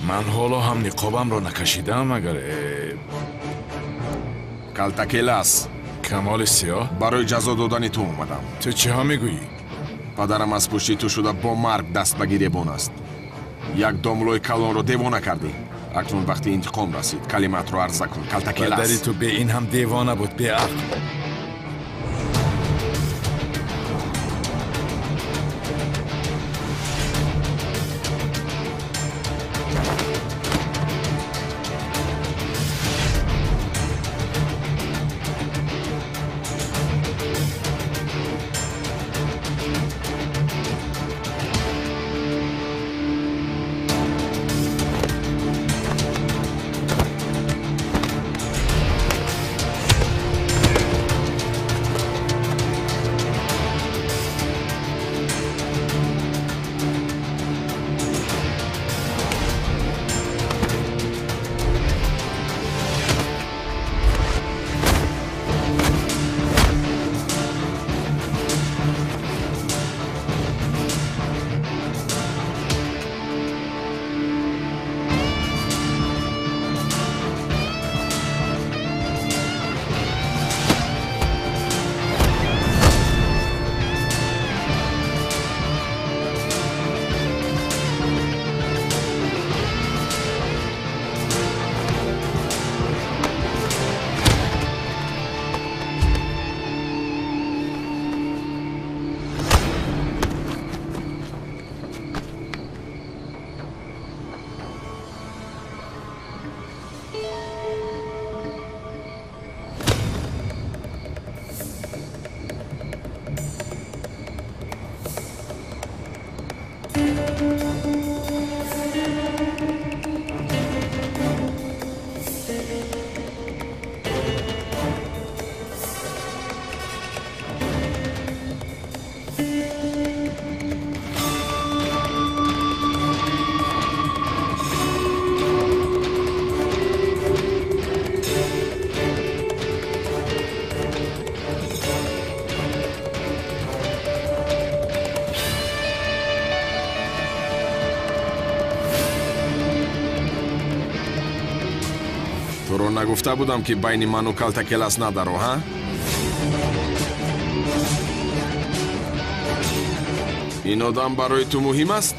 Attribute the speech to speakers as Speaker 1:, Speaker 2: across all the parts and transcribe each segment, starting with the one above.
Speaker 1: Ман ҳоло ҳам ниқобамро накашидаам, агар
Speaker 2: Калтакелас.
Speaker 1: Камоли сиёҳ?
Speaker 2: Барои ҷазо додани ту омадам.
Speaker 1: Ту чиҳо мегӯӣ?
Speaker 2: Падарам аз пушти ту шуда бо марг даст ба гиребон аст. Як домлои калонро девона кардӣ. Акнун вақти интиқом расид. Калимаатро арза кун, Калтакелас.
Speaker 1: Падари ту бе ин ҳам девона буд, беақл.
Speaker 2: Туро нагуфта будам, ки байни ману Калтакелас надаро, ҳа? Ин одам барои ту муҳим аст,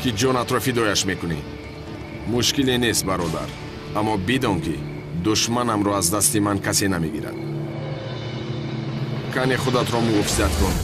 Speaker 2: ки ҷонатро фидояш мекунӣ? Мушкиле нест, бародар, аммо бидон, ки душманамро аз дасти ман касе намегирад. Кане худатро муҳофизат кун.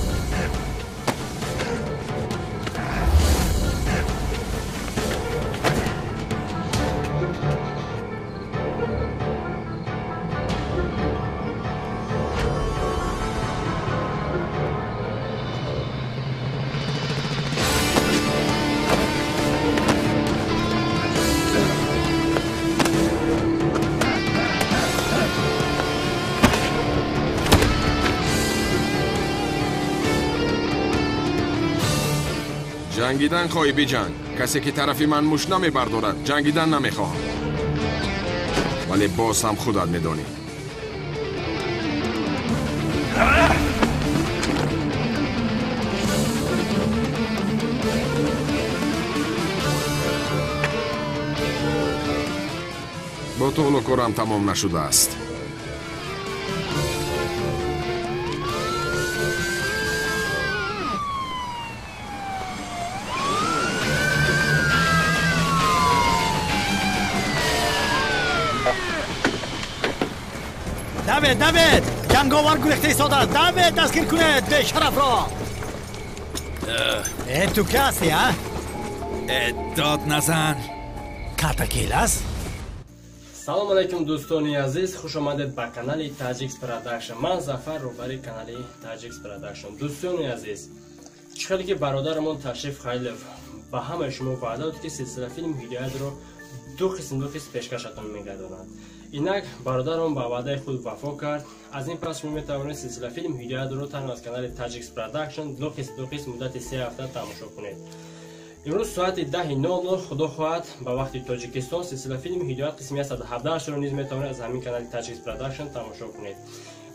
Speaker 2: Ҷангидан хоҳӣ, биҷанг. Касе ки тарафи ман мушт намебардорад, ҷангидан намехоҳам. Вале боз ҳам худат медонӣ. Бо ту ҳоло корам тамом нашудааст.
Speaker 3: Давед, давед! Ҷанговар гурехта истодааст! Давед, дастгир кунед бешарафро! Э, ту ки ҳастӣ, а?
Speaker 1: Э, дод назан!
Speaker 3: Калтакелас?
Speaker 4: Салом алайкум, дӯстони азиз, хуш омадед ба канали Таҷикс Продакшн. Ман Зафар, роҳбари канали Таҷикс Продакшн. Дӯстони азиз, чӣ хеле ки бародарамон Ташриф Халилов ба ҳамаи шумо ваъда дод, ки силсила филм Ҳидоятро ду қисм ду қисм пешкашатон мегардонад. Инак бародарам ба ваъдаи худ вафо кард. Аз ин пас шумо метавонед силсила филм Ҳидоятро танҳо аз канали Таҷикс Продакшн ду қисм ду қисм муддати 3 ҳафта тамошо кунед. Имрӯз соати 10:00 худо хоҳад ба вақти Тоҷикистон силсила филм Ҳидоят қисми 117-ро низ метавонед аз ҳамин канали Таҷикс Продакшн тамошо кунед.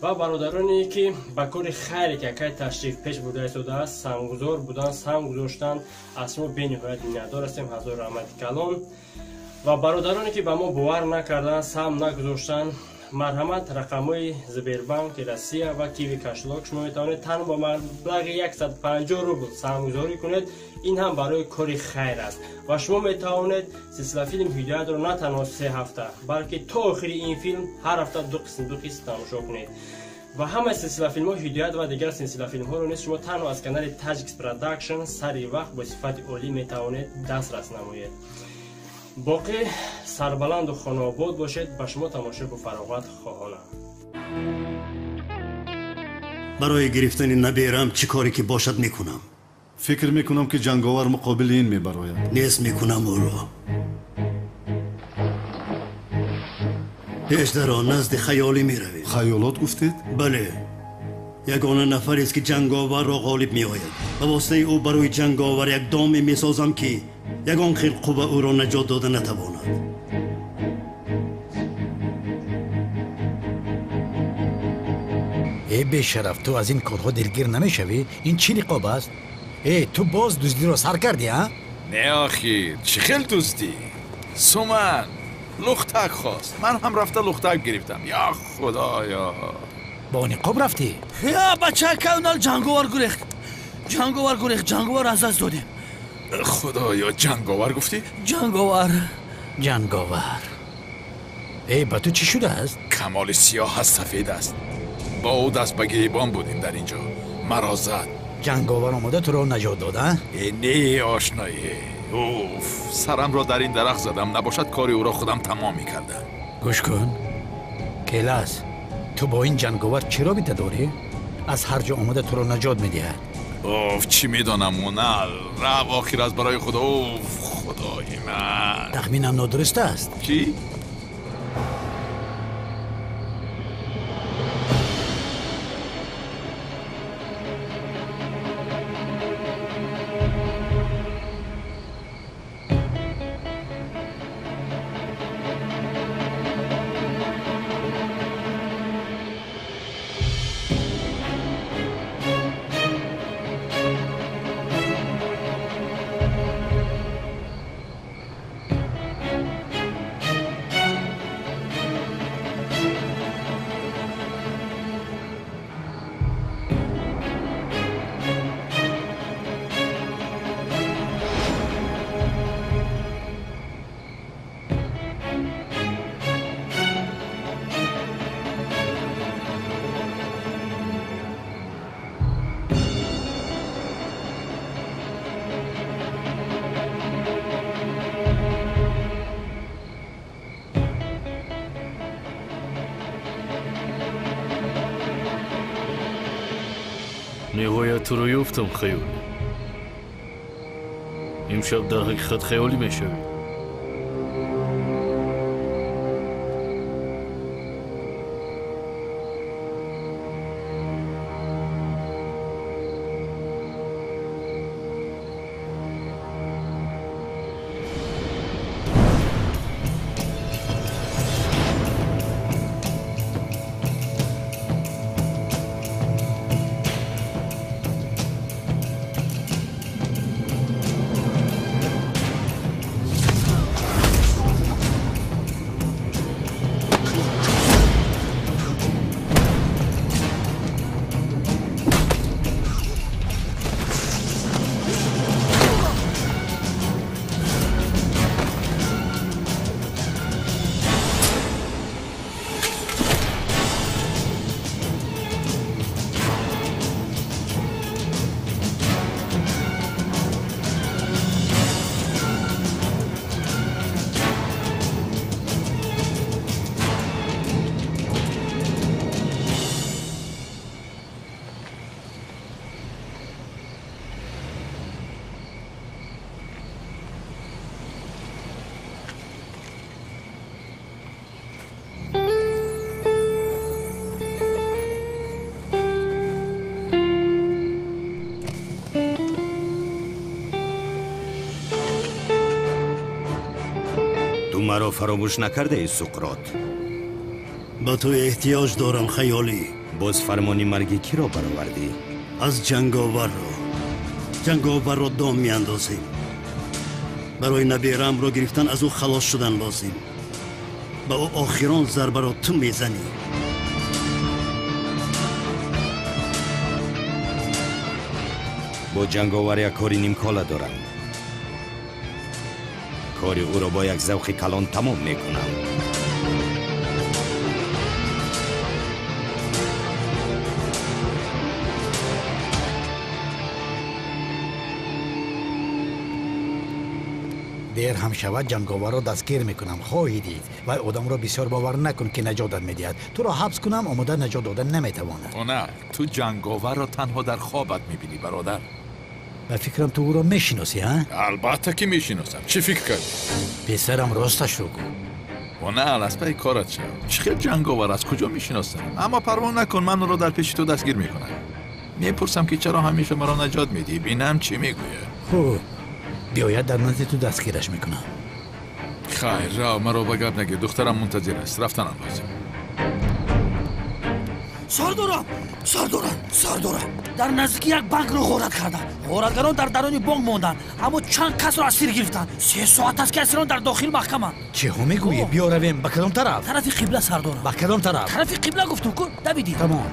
Speaker 4: Ва бародароне ки ба кори хайре ки акай Ташриф пеш бурда истодааст, санггузор будан, санг гузоштан, аз шумо бениҳоят миннатдор ҳастем. Ҳазор раҳмати калон. Ва бародароне ки ба мо бовар накарданд, саҳм нагузоштанд, марҳамат, рақамҳои Сбербанки Россия ва Киви кошелёк шумо метавонед танҳо ба маблағи 150 рубл саҳмгузорӣ кунед. Ин ҳам барои кори хайр аст ва шумо метавонед силсилафилм Ҳидоятро на танҳо 3 ҳафта, балки то охири ин филм ҳар ҳафта ду қисм ду қисм тамошо кунед. Ва ҳамаи силсилафилмҳо Ҳидоят ва дигар силсилафилмҳоро низ шумо танҳо аз канали Таҷикс Продакшн сари вақт бо сифати олӣ метавонед дастрас намоед. Боқӣ сарбаланду хонаобод бошед. Ба шумо тамошо бо фароғат хоҳонам.
Speaker 3: Барои гирифтани наберам чӣ коре ки бошад мекунам.
Speaker 5: Фикр мекунам ки ҷанговар муқобили ин мебарояд.
Speaker 3: Нест мекунам ӯро. Пеш даро назди хаёлӣ меравем.
Speaker 5: Хаёлот гуфтед?
Speaker 3: Бале. Ягона нафарест ки ҷанговарро ғолиб меояд. Ба воситаи ӯ барои ҷанговар як доме месозам ки ягон хел қувва ӯро наҷот дода натавонад.
Speaker 6: Э бешараф, ту аз ин корҳо дилгир намешавӣ? Ин чӣ ниқоб аст? Э, ту боз дуздиро сар кардӣ, а?
Speaker 1: Не охир, чӣ хел дуздӣ? Суман лухтак хост, ман ҳам рафта лухтак гирифтам. Я худоё!
Speaker 6: Бо ниқоб рафтӣ?
Speaker 7: Я бача, кавнал ҷанговар гурехт. Ҷанговар гурехт, ҷанговар аз даст додем.
Speaker 1: Худоё, ҷанговар гуфтӣ?
Speaker 7: Ҷанговар.
Speaker 6: Ҷанговар. Э, ба ту чӣ шудааст?
Speaker 1: Камоли сиёҳ аст, сафед аст. Бо ӯ даст ба гиребон будем дар ин ҷо. Маро зад.
Speaker 6: Ҷанговар омода туро наҷот дод, а?
Speaker 1: Э, не, ошноӣ. Уф, сарамро дар ин дарахт задам, набошад кори ӯро худам тамом мекардам.
Speaker 6: Гӯш кун. Келас, ту бо ин ҷанговар чӣ робита дорӣ? Аз ҳар ҷо омода туро наҷот медиҳад.
Speaker 1: Оф, чӣ медонам, Унал. Рав охир аз барои худо. Оф, худои ман.
Speaker 6: Тахминам нодуруст аст.
Speaker 1: Чӣ?
Speaker 8: Ниҳоят туро ёфтам, хаёлӣ. Имшаб дар ҳақиқат хаёлӣ мешавӣ.
Speaker 9: Маро фаромӯш накардаи, Суқрот?
Speaker 3: Ба ту эҳтиёҷ дорам, хаёлӣ.
Speaker 9: Боз фармони марги киро баровардӣ?
Speaker 3: Аз ҷанговарро. Ҷанговарро дом меандозем. Барои набераамро гирифтан аз ӯ халос шудан лозим. Ба ӯ охирон зарбаро ту мезанӣ.
Speaker 9: Бо ҷанговар як кори нимкола дорам. Кори ӯро бо як завқи калон тамом мекунам.
Speaker 6: Дер ҳам шавад ҷанговарро дастгир мекунам. Хоҳӣ дид. Вай одамро бисёр бовар накун ки наҷотат медиҳад. Туро ҳабс кунам, омода наҷот додан наметавонад.
Speaker 1: Она, ту ҷанговарро танҳо дар хобат мебинӣ, бародар.
Speaker 6: Ба фикрам ту ӯро мешиносӣ, ҳа?
Speaker 1: Албатта ки мешиносам. Чӣ фикр кардӣ?
Speaker 6: Писарам, росташро гӯ.
Speaker 1: Она, аз пайи корат шав. Чӣ хел ҷанговар аз куҷо мешиносам? Аммо парво накун, ман ӯро дар пеши ту дастгир мекунам. Мепурсам ки чаро ҳамеша маро наҷот медиҳӣ. Бинам чӣ мегӯяд.
Speaker 6: Хуб, биёяд дар назди ту дастгираш мекунам.
Speaker 1: Хайр, рав, маро ба гап нагир. Духтарам мунтазир аст. Рафтанам лозим.
Speaker 7: Сардорам, сардорам, сардорам. Дар наздики як банкро ғорат карданд. Ғоратгарон дар даруни бонк монданд, аммо чанд касро асир гирифтанд. 3 соат аст ки асирон дар дохил маҳкаманд.
Speaker 6: Чиҳо мегӯӣ? Биё равем. Ба кадом тараф?
Speaker 7: Тарафи қибла, сардорам.
Speaker 6: Ба кадом тараф?
Speaker 7: Тарафи қибла гуфтум ку, давидӣ.
Speaker 6: Тамом.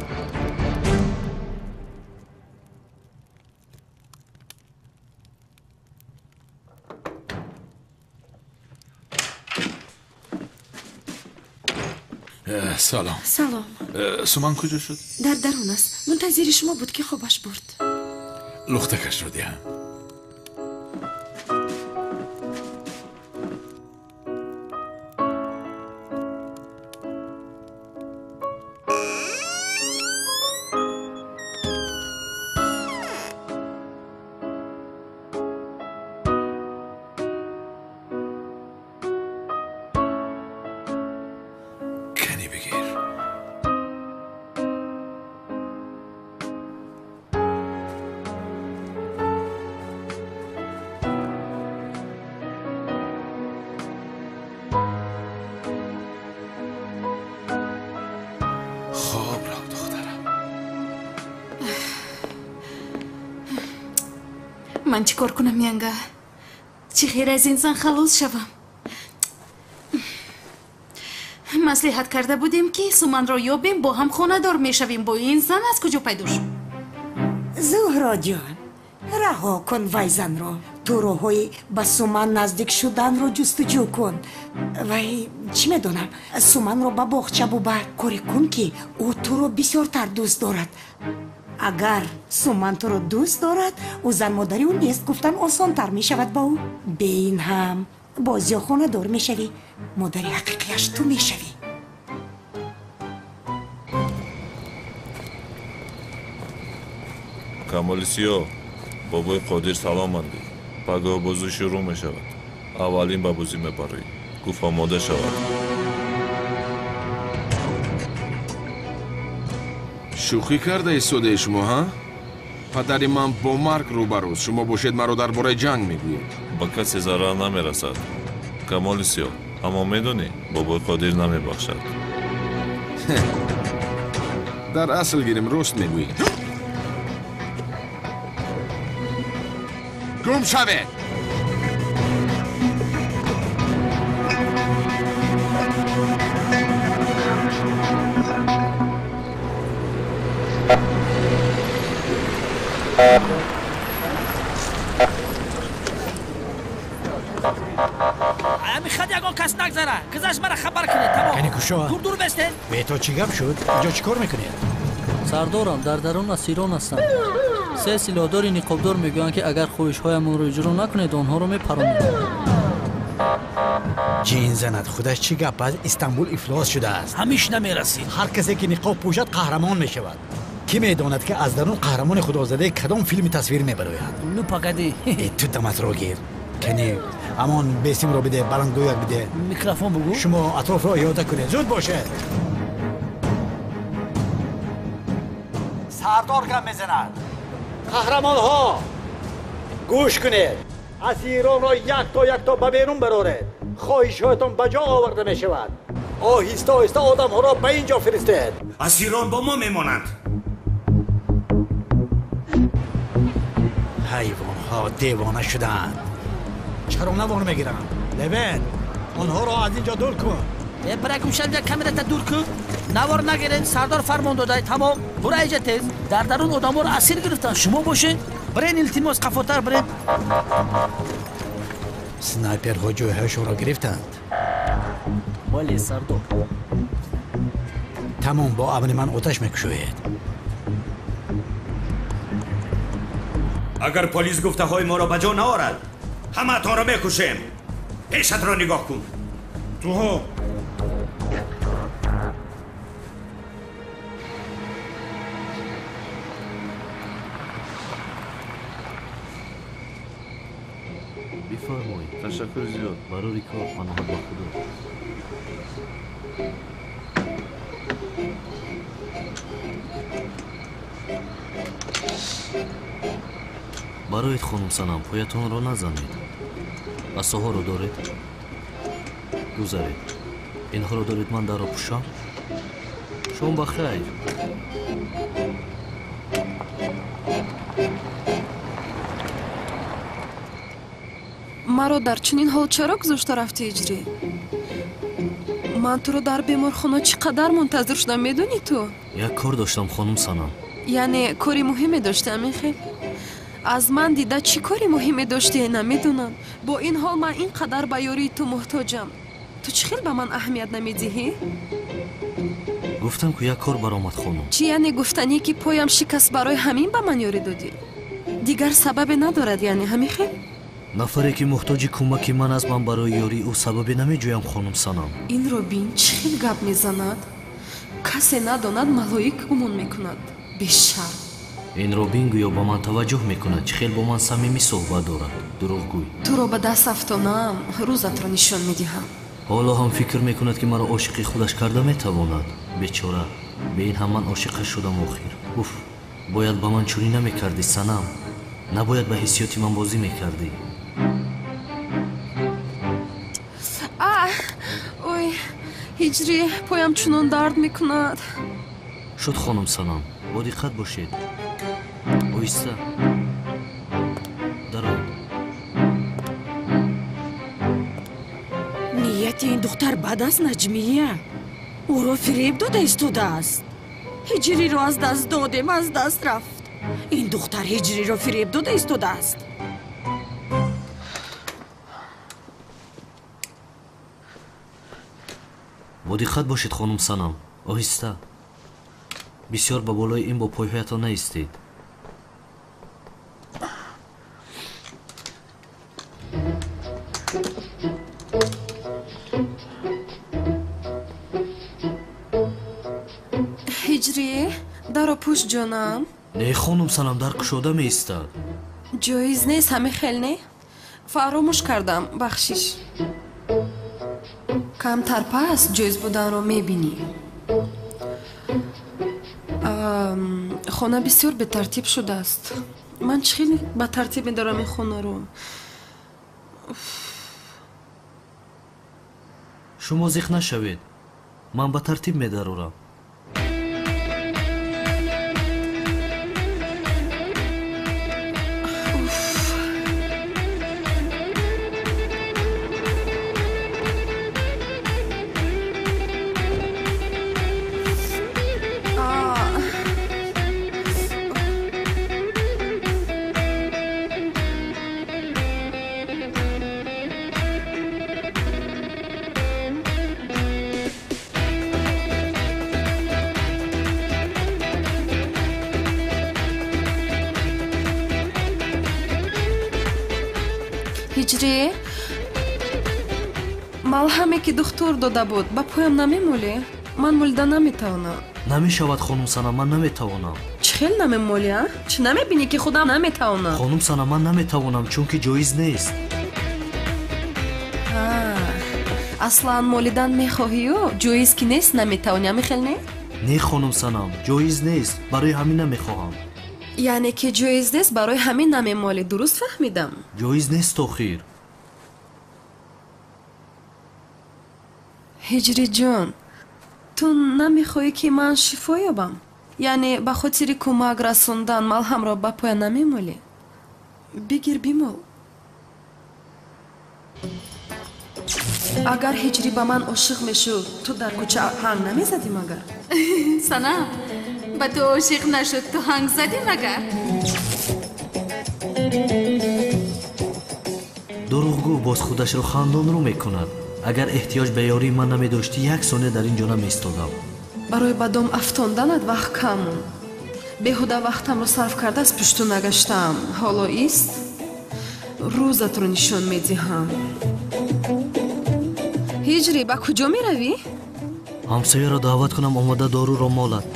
Speaker 1: Салом.
Speaker 10: Салом.
Speaker 1: Суман куҷо шуд?
Speaker 10: Дар дарун аст. Мунтазири шумо буд ки хобаш бурд.
Speaker 1: Лухтакашро диҳам.
Speaker 10: Ман чӣ кор кунам, янга? Чӣ хел аз ин зан халос шавам? Маслиҳат карда будем ки Суманро ёбем, бо ҳам хонадор мешавем. Бо ин зан аз куҷо пайдо шуд?
Speaker 11: Зуҳроҷон, раҳо кун вай занро. Ту роҳҳои ба Суман наздик шуданро ҷустуҷӯ кун. Вай, чӣ медонам, Суманро ба боғча бубар. Коре кун ки ӯ туро бисёртар дӯст дорад. Агар Суман туро дӯст дорад, ӯ занмодари ӯ нест гуфтан осонтар мешавад ба ӯ. Бе ин ҳам боз ё хонадор мешавӣ, модари ҳақиқияш ту мешавӣ.
Speaker 12: Камоли Сиёҳ, бобои Қодир саломандӣ. Пагоҳ бозӣ шурӯъ мешавад. Аввалин ба бозӣ мебарӣ. Гуфт омода шавад.
Speaker 2: Шӯхӣ карда истодаи шумо, ҳа? Падари ман бо марг рӯбарӯст. Шумо бошед маро дар бораи ҷанг мегӯед.
Speaker 12: Ба касе зарар намерасад. Камоли Сиёҳ, аммо медонӣ, бобои Қодир намебахшад.
Speaker 2: Дар асл гирем, рост мегӯӣ. Гум шавед!
Speaker 7: Ами хад ягон кас нагзара. Гузашт мара хабар кунед, тамом.
Speaker 6: Кани кушо?
Speaker 7: Дур дур бестед.
Speaker 6: Бето чӣ гап шуд? Инҷо чӣ кор мекунед?
Speaker 13: Сардорам, дар дарун асирон ҳастанд. 3 силоҳдори ниқобдор мегӯянд ки агар хоҳишҳоямонро иҷро накунед, онҳоро мепаронед.
Speaker 6: Ҷин занад, худаш чӣ гап аст? Истанбул ифлос шудааст.
Speaker 7: Ҳамиш намерасид.
Speaker 6: Ҳар касе ки ниқоб пӯшад қаҳрамон мешавад. Кӣ медонад ки аз дарун қаҳрамони худозадаи кадом филми тасвир мебарояд?
Speaker 7: Ну погоди.
Speaker 6: Ту даматро гир. Кани амон бесимро биде, баландгӯяк биде.
Speaker 7: Микрофон бугӯ.
Speaker 6: Шумо атрофро иҳота кунед. Зуд бошед. Сардор гап мезанад. Қаҳрамонҳо, гӯш кунед. Асиронро якто якто ба берун бароред. Хоҳишҳоятон ба ҷо оварда мешавад. Оҳиста оҳиста одамҳоро ба ин ҷо фиристед.
Speaker 14: Асирон бо мо мемонанд.
Speaker 6: Ҳайвонҳо девона шуданд. Чаро навор мегиранд? Левен, онҳоро аз ин ҷо дур кун.
Speaker 7: Брак умшаб як камерата дур кун. Навор нагиред, сардор фармон додай. Тамом, бура иҷа тез. Дар дарун одамҳоро асир гирифтанд. Шумо бошед. Бирен, илтимос, қафотар бирен.
Speaker 6: Снайперҳо ҷойҳояшонро гирифтанд.
Speaker 13: Бале, сардор.
Speaker 6: Тамом, бо амри ман оташ мекушоед.
Speaker 14: Агар полис гуфтаҳои моро ба ҷо наорад, ҳамаатонро мекушем. Пешатро нигоҳ кун.
Speaker 15: Туҳо.
Speaker 8: Бифармоед. Ташаккур зиёд. Барори кор, паноҳат ба Худо. Бароед, хонум Санам, поятонро назанед. Асоҳоро доред? Гузаред. Инҳоро доред, ман дарро пӯшам? Шом ба хайр.
Speaker 16: Маро дар чунин ҳол чаро гузошта рафти, Ҳиҷрӣ? Ман туро дар беморхона чӣ қадар мунтазир шудам, медонӣ ту?
Speaker 8: Як кор доштам, хонум Санам.
Speaker 16: Яъне кори муҳиме дошти, ҳамин хел? Аз ман дида чӣ кори муҳиме дошти, намедонам. Бо ин ҳол ман ин қадар ба ёрии ту муҳтоҷам. Ту чӣ хел ба ман аҳамият намедиҳӣ?
Speaker 8: Гуфтам, ку як кор баромад, хонум.
Speaker 16: Чӣ, яъне гуфтанӣ, ки поям шикаст, барои ҳамин ба ман ёрӣ додӣ? Дигар сабабе надорад, яъне ҳамин хел?
Speaker 8: Нафаре ки муҳтоҷи кӯмаки ман аст, ман барои ёрии ӯ сабабе намеҷӯям, хонум Санам.
Speaker 16: Инро бин, чӣ хел гап мезанад. Касе надонад, малоик гумон мекунад. Бешарм.
Speaker 8: Инро бин, гӯё ба ман таваҷҷӯҳ мекунад, чӣ хел бо ман самимӣ суҳбат дорад. Дурӯғгӯй.
Speaker 16: Туро ба даст афтонам, рӯзатро нишон медиҳам.
Speaker 8: Ҳоло ҳам фикр мекунад, ки маро ошиқи худаш карда метавонад. Бечора, бе ин ҳам ман ошиқаш шудам охир. Уф, бояд ба ман чунин намекардӣ, Санам. Набояд ба ҳиссиёти ман бозӣ мекардӣ.
Speaker 16: Ой, Ҳиҷрӣ, поям чунон дард мекунад.
Speaker 8: Шуд, хонум Санам, бо диққат бошед. Оҳиста. Дароед.
Speaker 11: Нияти ин духтар бад аст, Наҷмия. Ӯро фиреб дода истодааст. Ҳиҷриро аз даст додем, аз даст рафт. Ин духтар Ҳиҷриро фиреб дода истодааст.
Speaker 8: Бо диққат бошед, хонум Санам. Оҳиста. Бисёр ба болои ин бо пойҳоятон наистед.
Speaker 16: Ҳиҷрӣ, даро пӯш, ҷонам.
Speaker 8: Не, хонум Санам, дар кушода меистад.
Speaker 16: Ҷоиз нест, ҳамин хел не? Фаромӯш кардам, бахшиш. Камтар пас ҷоиз буданро мебинӣ. Хона бисёр бетартиб шудааст. Ман чӣ хел ба тартиб медорам ин хонаро?
Speaker 8: Шумо зиқ нашавед, ман ба тартиб медарорам.
Speaker 16: Ҳиҷрӣ, малҳаме ки духтур дода буд, ба поям намемолӣ? Ман молида наметавонам.
Speaker 8: Намешавад, хонум Санам, ман наметавонам.
Speaker 16: Чӣ хел намемолӣ, а? Чӣ намебинӣ, ки худам наметавонам?
Speaker 8: Хонум Санам, ман наметавонам, чунки ҷоиз нест.
Speaker 16: Аслан молидан мехоҳию, ҷоиз ки нест, наметавонӣ, ҳамин хел не?
Speaker 8: Не, хонум Санам, ҷоиз нест, барои ҳамин намехоҳам.
Speaker 16: Яъне ки ҷоиз нест, барои ҳамин намемолӣ, дуруст фаҳмидам?
Speaker 8: Ҷоиз нест охир.
Speaker 16: Ҳиҷриҷон, ту намехоҳӣ, ки ман шифо ёбам? Яъне ба хотири кӯмак расондан малҳамро ба поя намемолӣ? Бигир, бимол. Агар Ҳиҷрӣ ба ман ошиқ мешуд, ту дар кӯча ҳанг намезадӣ магар?
Speaker 10: Санам, ба ту ошиқ нашуд, ту ҳанг задӣ магар?
Speaker 8: Дурӯғгӯ боз худашро хандонрӯ мекунад. Агар эҳтиёҷ ба ёрии ман намедоштӣ, як сония дар ин ҷо намеистодам.
Speaker 16: Барои ба дом афтонданат вақт кам монд. Беҳуда вақтамро сарф карда аз пушту нагаштаам. Ҳоло ист, рӯзатро нишон медиҳам. Ҳиҷрӣ, ба куҷо меравӣ?
Speaker 8: Ҳамсояро даъват кунам, омада доруро молад.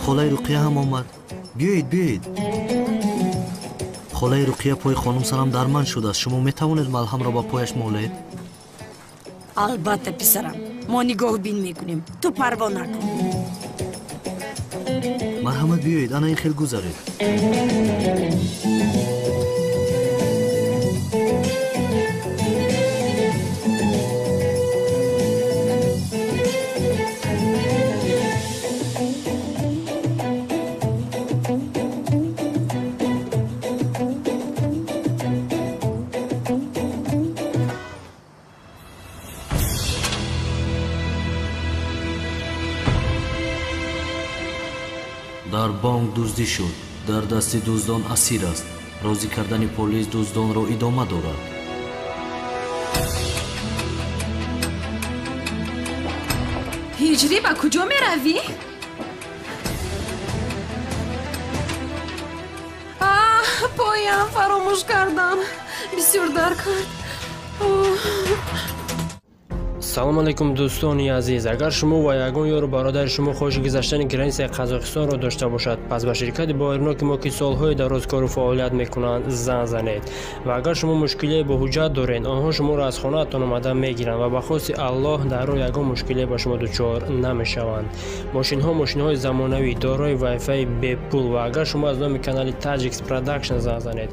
Speaker 8: Холаи Руқия ҳам омад. Биёед, биёед. Холаи Руқия, пои хонум Санам дарманд шудааст. Шумо метавонед малҳамро ба пояш молед?
Speaker 11: Албатта, писарам, мо нигоҳбин мекунем, ту парво накун.
Speaker 8: Марҳамат, биёед, ана ин хел гузаред. Дар бонк дуздӣ шуд. Дар дасти дуздон асир аст. Розӣ кардани полис дуздонро идома дорад.
Speaker 16: Ҳиҷрӣ, ба куҷо меравӣ? Аҳ, поям фаромӯш кардам. Бисёр дард кард.
Speaker 4: Салом алейкум, дӯстони азиз. Агар шумо ва ягон ёру бародари шумо хоҳиши гузаштани границаи Қазоқистонро дошта бошад, пас ба ширкати боваринок мо, ки солҳои дароз кору фаъолият мекунанд, занг занед. Ва агар шумо мушкилие бо ҳуҷҷат доред, онҳо шуморо аз хонаатон омада мегиранд ва ба хости Аллоҳ дар роҳ ягон мушкилие ба шумо дучор намешаванд. Мошинҳо мошинҳои замонавӣ, дорои вайфаи бепул ва агар шумо аз номи канали Таҷикс Продакшн занг занед,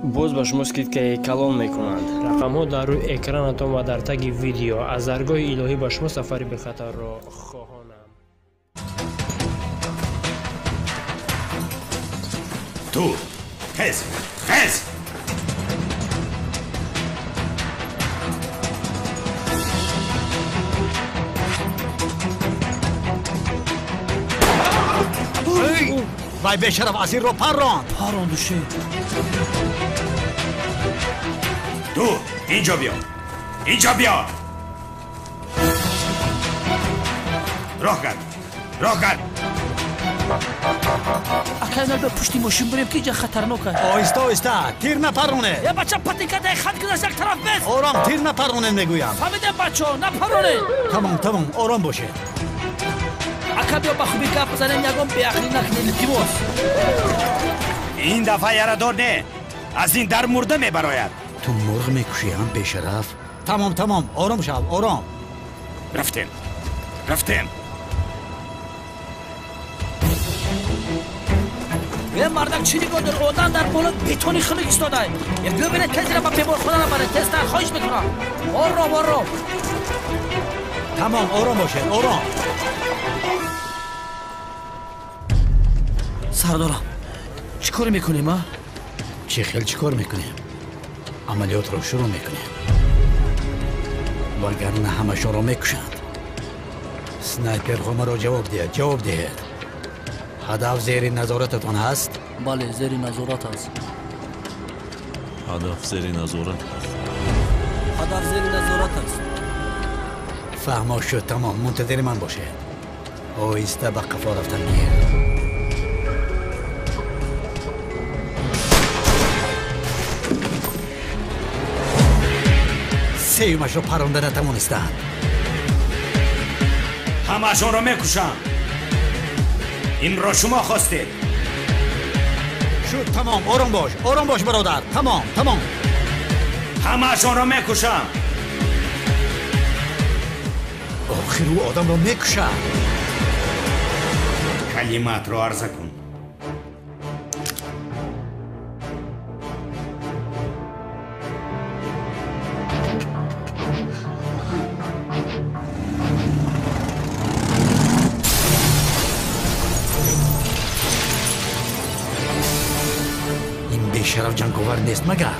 Speaker 4: боз ба шумо скидкаи калон мекунанд. Рақамҳо дар рӯи экранатон ва дар таги видео. Аз даргоҳи илоҳӣ ба шумо сафари бехатарро хоҳонам.
Speaker 14: Ту хез, хез!
Speaker 6: Вай бешараф асирро парронд.
Speaker 7: Парронду ше.
Speaker 14: Ту инҷо биё, инҷо биё. Роҳ кард, роҳ кард.
Speaker 7: Акай, ба пушти мошин бурем, ки инҷа хатарнок аст.
Speaker 6: Оҳиста, оҳиста, тир напарронед.
Speaker 7: Е, бача, патинкадаи хат гузашт, як тараф бес.
Speaker 6: Ором, тир напарронед, мегӯям.
Speaker 7: Фаҳмидем, бачаҳо, напарронед.
Speaker 6: Тамом, тамом, ором бошед.
Speaker 7: Ака, биё ба хуби гап бизанем, ягон беақлӣ накунем, илтимос.
Speaker 14: Ин дафъа ярадор не, аз ин дар мурда мебарояд.
Speaker 6: Ту мурғ мекушӣ ҳам, бешараф. Тамом, тамом, ором шав, ором.
Speaker 14: Рафтем, рафтем.
Speaker 7: Е, мардак, чӣ нигоҳ дор? Одам дар боло бетони хунук истодай. Е, биё бинед, тезра ба беморхона набаред, тезтар, хоҳиш мекунам. Ором, ором.
Speaker 6: Тамом, ором бошед, ором.
Speaker 7: Сардорам, чӣ кор мекунем, а?
Speaker 6: Чӣ хел чӣ кор мекунем? Амалиётро шурӯъ мекунем, вагарна ҳамашонро мекушанд. Снайперҳо маро ҷавоб диҳед, ҷавоб диҳед. Ҳадаф зери назорататон ҳаст?
Speaker 13: Бале, зери назорат аст.
Speaker 12: Ҳадаф зери назорат аст.
Speaker 13: Ҳадаф зери назорат аст.
Speaker 6: Фаҳмо шуд, тамом, мунтазири ман бошед. Оҳиста ба қафо рафтан гир. Сеюмашро парронда натавонистанд.
Speaker 14: Ҳамаашонро мекушам. Инро шумо хостед.
Speaker 6: Шуд, тамом, ором бош, ором бош, бародар. Тамом, тамом.
Speaker 14: Ҳамаашонро мекушам.
Speaker 6: Охир ӯ одамро мекушад.
Speaker 14: Калимаатро арза кун.
Speaker 6: Бешараф ҷанговар нест магар?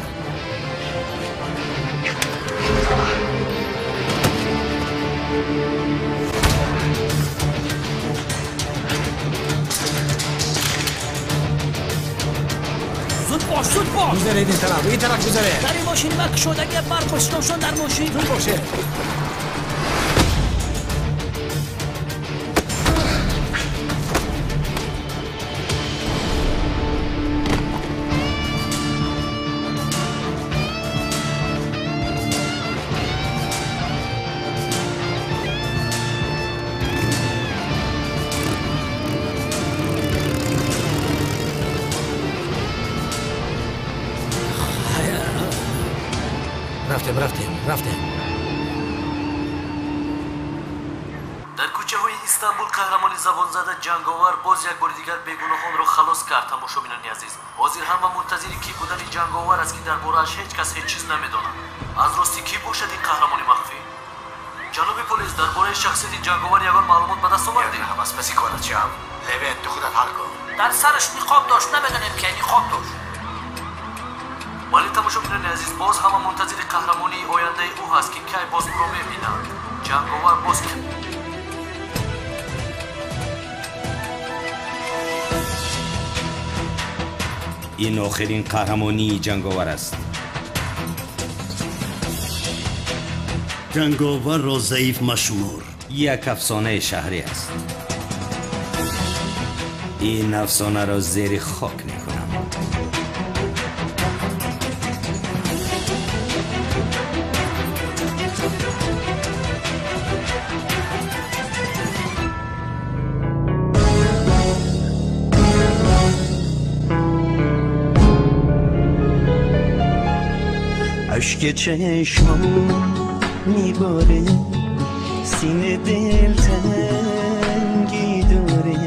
Speaker 7: Зуд бош, зуд бош!
Speaker 6: Гузаред ин тараф, ин тараф гузаред!
Speaker 7: Дар ин мошини ман кушодагия барқ ошношон дар мошин.
Speaker 6: Зуд бошед! Рафтем, рафтем.
Speaker 8: Дар кӯчаҳои Истанбул қаҳрамони забонзада ҷанговар боз як бори дигар бегуноҳонро халос кард. Тамошобинони азиз, ҳозир ҳама мунтазири кӣ будани ҷанговар аст, ки дар борааш ҳеҷ кас ҳеҷ чиз намедонад. Аз рости кӣ бошад ин қаҳрамони махфӣ? Ҷаноби полис, дар бораи шахсияти ҷанговар ягон маълумот ба даст овардед?
Speaker 6: Ҳавас паси корат шав. Левент, ту худат ҳал кун.
Speaker 7: Дар сараш ниқоб дошт, намедонем ки ниқоб дошт.
Speaker 8: Вале тамошобинони азиз, боз ҳама мунтазири қаҳрамонии ояндаи ӯ ҳаст, ки кай боз ӯро мебинанд. Ҷанговар боз
Speaker 9: ин охирин қаҳрамонии ҷанговар аст.
Speaker 3: Ҷанговарро заиф машумор.
Speaker 9: Як афсонаи шаҳрӣ аст. Ин афсонаро зери хок мекунам.
Speaker 15: اشک چشمام میباره، سینه دل تنگی داره،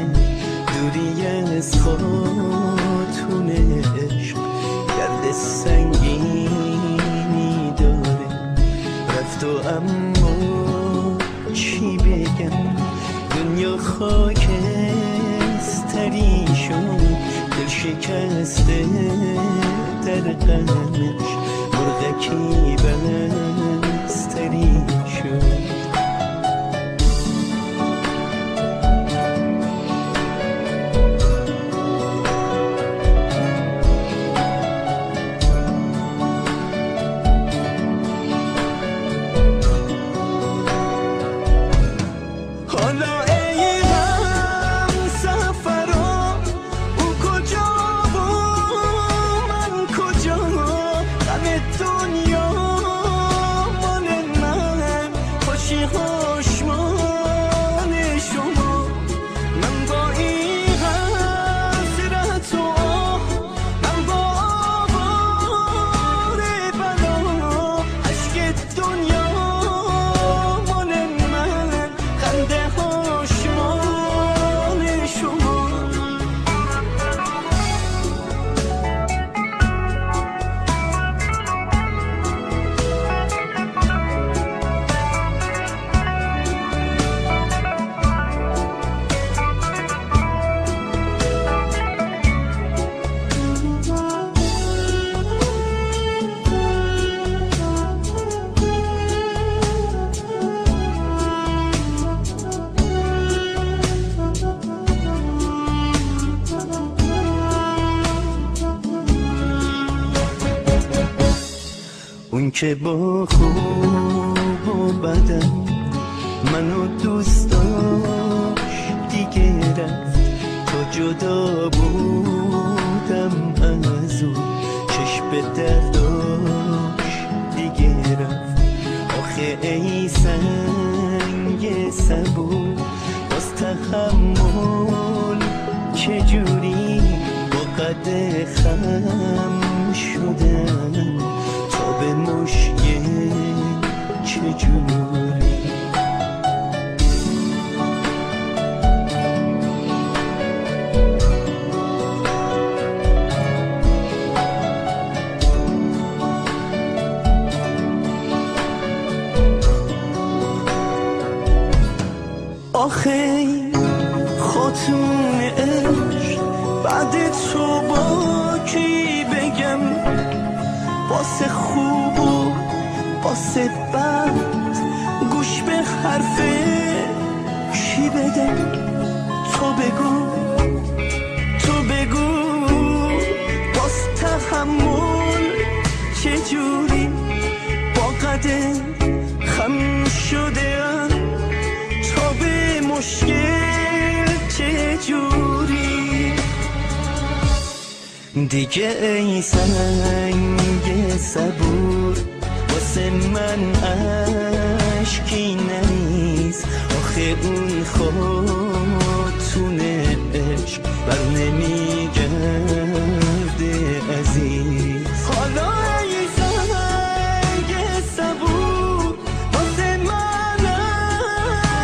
Speaker 15: دوری از خاتون عشق درد سنگینی داره. رفت و اما چی بگم، دنیا خاکستری شد، دل شکسته در غمش، مرغکی بستری شد. حالا ای هم سفرم، او کجا و من کجا، غم دنیا مال من، خوشی هاش مال شما، من با این حسرت و آه، من با آوار بلا، اشک دنیا مال من، خنده هاش مال شما. اون که با خوب و بدم منو دوست داشت دیگه رفت، تا جدا بودم از او چشم در داشت دیگه رفت. آخه ای سنگ صبور، باز تحمل چجوری با قد خم شدم تا به مشکل چجوری. آخه خاتون عشق، بعد تو با کی بگم واسه خوب و واسه بد گوش به حرف کی بدم؟ تو بگو، تو بگو باز تحمل چجوری با قد خم شده ام تا به مشکل چجوری؟ دیگه ای سنگ صبور واسه من اشکی نریز، آخه اون خاتون عشق بر نمیگرده عزیز. حالا ای سنگ صبور واسه من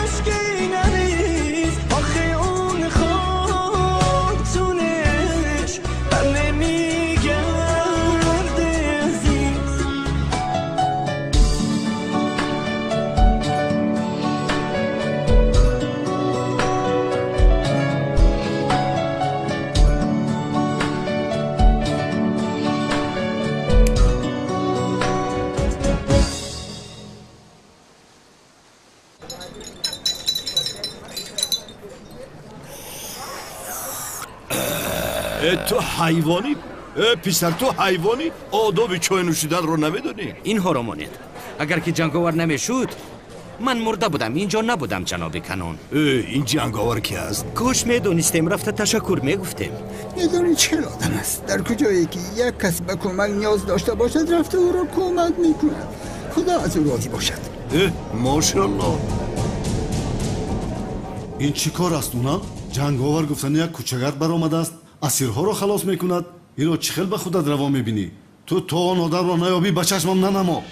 Speaker 15: اشکی نریز، آخه اون خاتون عشق بر نمیگرده عزیز.
Speaker 17: تو حیوانی؟ پسر تو حیوانی؟ آداب چای نوشیدن رو نمیدونی؟
Speaker 14: اینها را مانید. اگر که جنگاور نمیشد من مرده بودم، اینجا نبودم جناب کنون.
Speaker 17: این جنگاور کی است؟
Speaker 14: کاش میدونستیم رفته تشکر میگفتیم.
Speaker 18: میدونی چه آدم است؟ در کجایی که یک کس به کمک نیاز داشته باشد رفته او را کمک میکند. خدا از او راضی باشد.
Speaker 17: ماشاءالله.
Speaker 5: این چی کار است اونا؟ جنگاور گفتن یک کوچه‌گرد برآمده است، اسیرها رو خلاص میکند. اینو چه خیل به خودت روا میبینی؟ تو تا آن آدم را نیابی به چشمم ننما.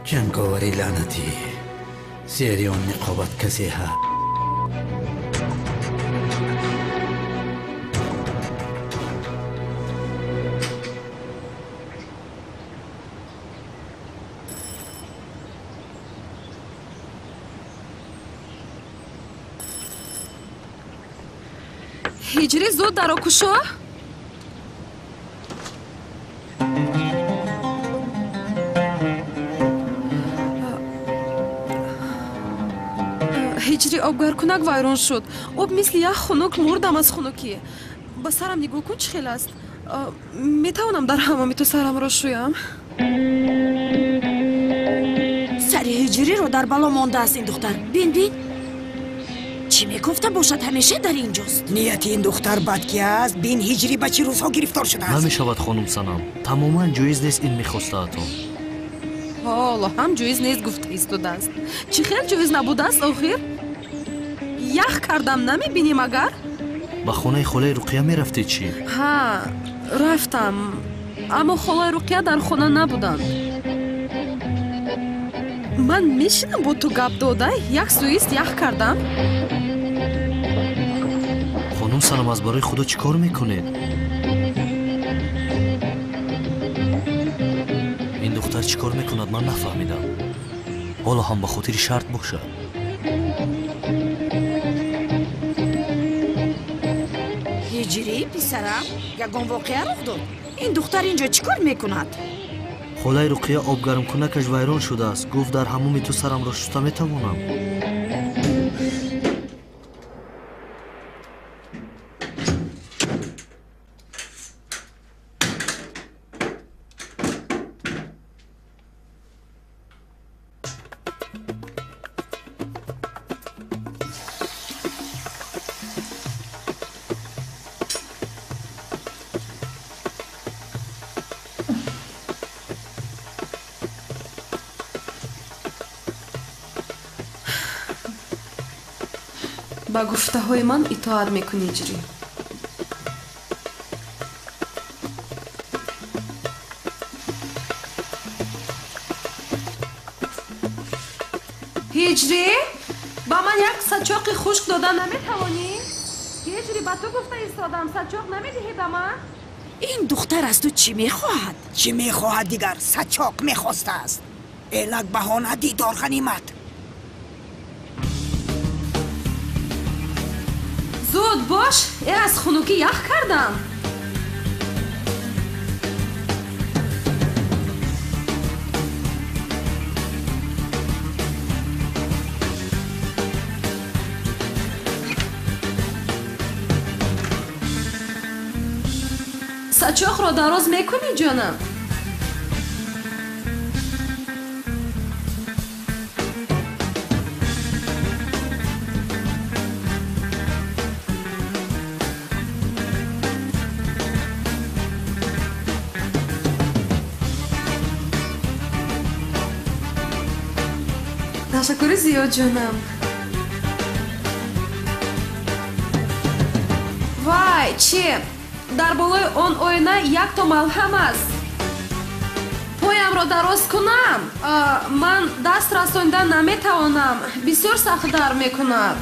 Speaker 6: جنگاوری لعنتی، زیر آن نقابت کسی ها.
Speaker 16: ҳиҷрӣ зуд даро кушо. Ҳиҷрӣ, обгаркунак вайрон шуд. Об мисли ях хунук, мурдам аз хунукӣ. Ба сарам нигоҳ кун, чӣ хел аст. Метавонам дар ҳамоми ту сарамро шӯям?
Speaker 11: Сари ҳиҷриро дар бало мондааст ин духтар. Бин, бин, чӣ мегуфта бошад, ҳамеша дар инҷост.
Speaker 19: Нияти ин духтар бад ки аст. Бин, ҳиҷрӣ ба чӣ рӯзҳо гирифтор шудааст.
Speaker 8: Намешавад хонум Санам, тамоман ҷоиз нест ин мехостаатон.
Speaker 16: Ҳоло ҳам ҷоиз нест гуфта истодааст. Чӣ хел ҷоиз набудааст охир? Ях кардам, намебинӣ магар?
Speaker 8: Ба хонаи холаи Руқия мерафтед чӣ?
Speaker 16: Ҳа, рафтам, аммо холаи Руқия дар хона набуданд. Ман мешинам бо ту гап дода, як сӯист ях кардам.
Speaker 8: Хонум Санам, аз барои худо чӣ кор мекунед? Ин духтар чӣ кор мекунад, ман нафаҳмидам. Ҳоло ҳам ба хотири шарт бошад.
Speaker 11: Ҳиҷрӣ, писарам, ягон воқеа рух дод? Ин духтар инҷо чӣ кор мекунад?
Speaker 8: Холаи Руқия обгармкунакаш вайрон шудааст. Гуфт дар ҳамоми ту сарамро шуста метавонам.
Speaker 16: Ба гуфтаҳои ман итоат мекунӣ, Ҳиҷрӣ. Ҳиҷрӣ, ба ман як сачоқи хушк дода наметавонӣ? Ҳиҷрӣ, ба ту гуфта истодам, сачоқ намедиҳӣ ба ман?
Speaker 11: Ин духтар аз ту чӣ мехоҳад?
Speaker 19: Чӣ мехоҳад дигар? Сачоқ мехостааст. Элак баҳона, дидор ғанимат.
Speaker 16: Зуд бош, аз хунукӣ ях кардам. Сачоқро дароз мекунӣ, ҷонам? Ташаккури зиёд, ҷонам. Вай, чи? Дар болои он оина якто малҳам аст. Поямро дароз кунам? Ман даст расонида наметавонам. Бисёр сахт дард мекунад.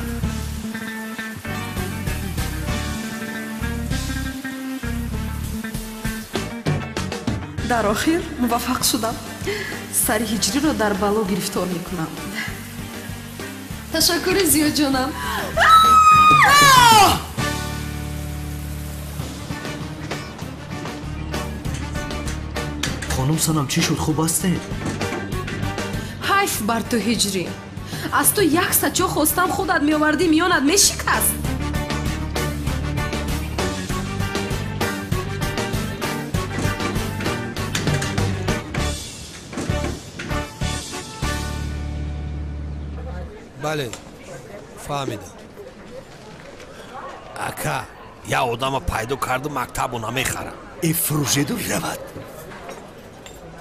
Speaker 16: Дар охир муваффақ шудам. Сари ҳиҷриро дар бало гирифтор мекунам. Ташаккури зиёд, ҷонам.
Speaker 8: Хонум Санам, чӣ шуд? Хуб ҳастед?
Speaker 16: Ҳайф бар ту, ҳиҷрӣ. Аз ту як сачоқ хостам, худат меовардӣ, миёнат мешикаст.
Speaker 20: Бале, фаҳмидам. Ака, як одама пайдо карду мактабо намехарам.
Speaker 17: Э, фурӯшеду равад.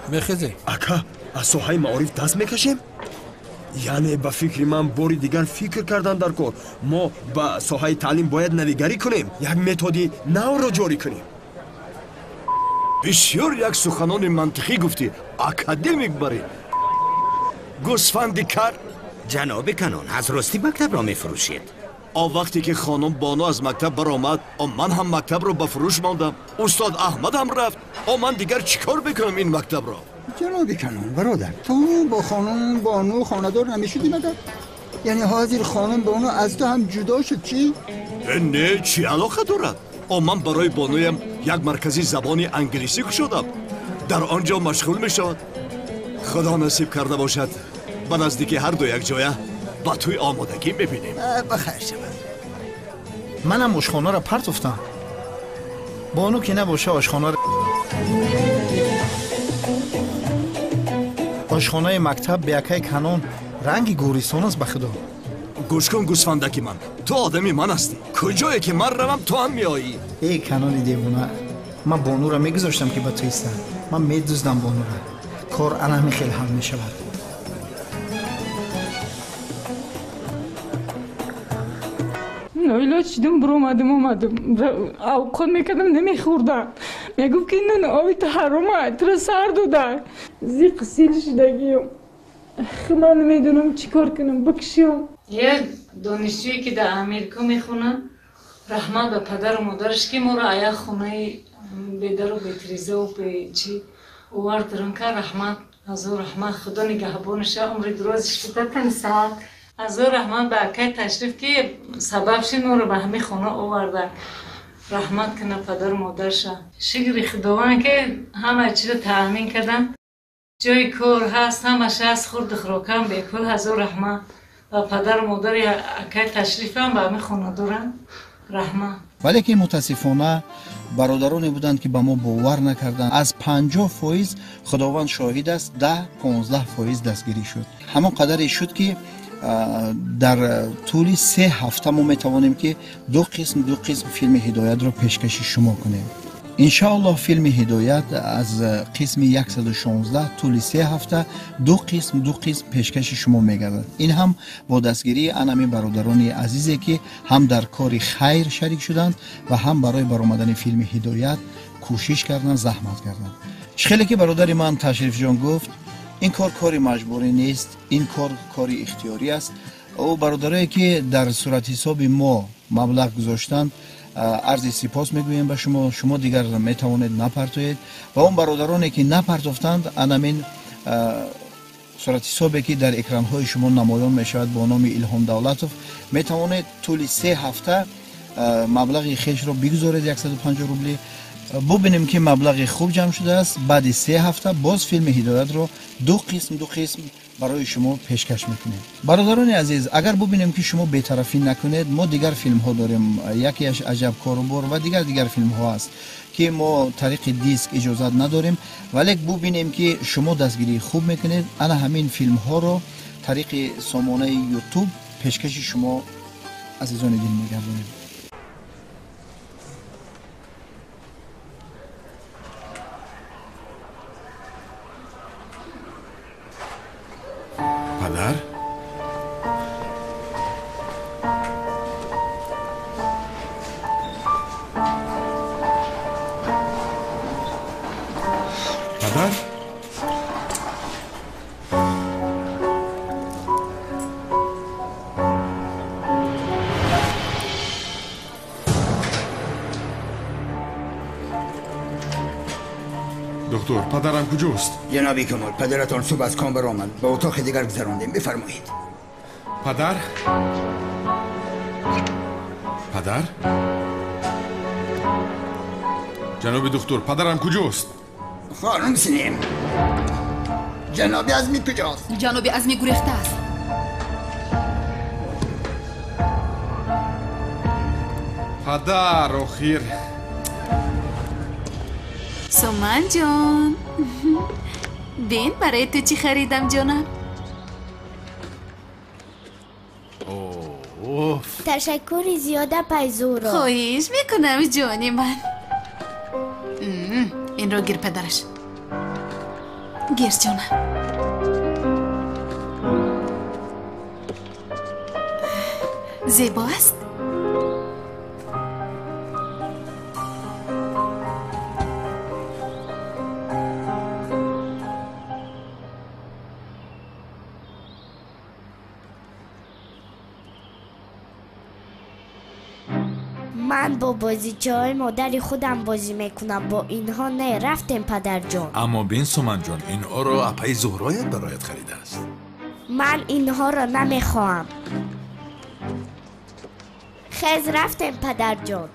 Speaker 20: Мехезе?
Speaker 21: Ака, аз соҳаи маориф даст мекашем? Яъне ба фикри ман бори дигар фикр кардан дар кор. Мо ба соҳаи таълим бояд навигарӣ кунем, як методи навро ҷорӣ кунем.
Speaker 17: Бисёр як суханони мантиқӣ гуфтӣ, академик барӣ. Гӯсфанди кар.
Speaker 14: Ҷаноби Канон, аз ростӣ мактабро мефурӯшед?
Speaker 17: Он вақте ки хонум Бону аз мактаб баромад, ман ҳам мактабро ба фурӯш мондам. Устод Аҳмад ҳам рафт. Ман дигар чӣ кор бикунам ин мактабро?
Speaker 18: Ҷаноби Канон, бародар, ту бо хонум Бону хонадор намешудӣ магар? Яъне ҳозир хонум Бону аз ту ҳам ҷудо шуд, чӣ?
Speaker 17: Не, чӣ алоқа дорад? Ман барои Бонуям як маркази забони англисӣ кушодам. Дар он ҷо машғул мешавад. Худо насиб карда бошад. Ба наздики ҳар ду якҷоя ба тӯй омодагӣ мебинем.
Speaker 18: Ба хайр шавад.
Speaker 22: Манам ошхонаро партофтам. Бону ки набоша ошхонаро. Ошхонаи мактаб беакаи Канон ранги гӯристон аст, ба худо.
Speaker 17: Гӯш кун, гӯсфандаки ман, ту одами ман ҳастӣ. Куҷое ки ман равам, ту ҳам меоӣ.
Speaker 22: Эй Канони девона, ман Бонуро мегузоштам ки ба ту истам. Ман медуздам Бонуро. Кор ана ҳамин хел ҳал мешавад.
Speaker 23: Ноилоҷ шудум, биромадум, омадум. Авқот мекардам, намехӯрдам. Мегуфт ки нон оби ту ҳарома, туро сар дода. Зиқ сил шудагиюм. Ман намедонам чӣ кор кунам, бикшиём.
Speaker 24: Як донишҷӯе ки дар Америка мехонад, раҳмат ба падару модараш ки моро аяк хонаи бедару бетирезаву бечи овард рунка. Раҳмат, ҳазор раҳмат, худо нигаҳбонаша, умри дурозиш бидатани саҳат. Ҳазор раҳмат ба акай Ташриф ки сабаб шид моро ба ҳамин хона оварда. Раҳмат кунад падару модарша. Шукри Худованд ки ҳама чизро таъмин кардам. Ҷои кор ҳаст, ҳамаш ҳаст, хурду хӯрокам бепул. Ҳазор раҳмат ба падару модари акай Ташрифам ба ҳамин хона дорам. Раҳмат.
Speaker 22: Вале ки мутаассифона бародароне буданд ки ба мо бовар накарданд. Аз 50% Худованд шоҳид аст, 10-15% дастгирӣ шуд. Ҳамон қадаре шуд ки дар тӯли 3 ҳафта мо метавонем ки ду қисм филми Ҳидоятро пешкаши шумо кунем. Иншоаллоҳ филми Ҳидоят аз қисми 116 тӯли 3 ҳафта ду қисм пешкаши шумо мегардад. Ин ҳам бо дастгирии анами бародарони азизе ки ҳам дар кори хайр шарик шуданд ва ҳам барои баромадани филми Ҳидоят кӯшиш карданд, заҳмат карданд. Чӣ хеле ки бародари ман Ташрифҷон гуфт, ин кор кори маҷбурӣ нест, ин кор кори ихтиёрӣ аст. Ӯ бародарое ки дар суратҳисоби мо маблағ гузоштанд, арзи сипос мегӯем ба шумо. Шумо дигар метавонед напартоед ва он бародароне ки напартофтанд, анамин суратҳисобе ки дар экранҳои шумо намоён мешавад бо номи Илҳом Давлатов, метавонед тӯли 3 ҳафта Маблағи хешро бигузоред 150 рубли. Бубинем ки маблағи хуб ҷамъ шудааст. Баъди 3 ҳафта боз филми Ҳидоятро ду қисм барои шумо пешкаш мекунем. Бародарони азиз, агар бубинем ки шумо бетарафӣ накунед, мо дигар филмҳо дорем. Якеаш Аҷаб корубор ва дигар филмҳо аст ки мо тариқи диск иҷозат надорем, вале бубинем ки шумо дастгирии хуб мекунед. Ана ҳамин филмҳоро тариқи сомонаи YouTube пешкаши шумо азизони дил мегардонем.
Speaker 1: Падар? Падар? Доктор, падарам куҷост?
Speaker 18: Ҷаноби Камол, падаратон субҳ аз ком баромад. Ба утоқи дигар гузарондем. Бифармоед.
Speaker 1: Падар? Падар? Ҷаноби доктор, падарам куҷост?
Speaker 18: Хонум Синем, ҷаноби Азмӣ куҷост?
Speaker 16: Ҷаноби Азмӣ гурехта аст.
Speaker 1: Падар, охир.
Speaker 16: Суманҷон, бин барои ту чӣ харидам, ҷонам.
Speaker 2: Ташаккури зиёда, Пайзуро.
Speaker 16: Хоҳиш мекунам, ҷони ман. Инро гир, падараш. Гир, ҷонам. Зебо аст?
Speaker 2: Ман бо бозичаҳои модари худам бозӣ мекунам, бо инҳо не. Рафтем, падарҷон.
Speaker 1: Аммо бин, Суманҷон, инҳоро апаи Зуҳроят бароят харидааст.
Speaker 2: Ман инҳоро намехоҳам. Хез, рафтем, падарҷон.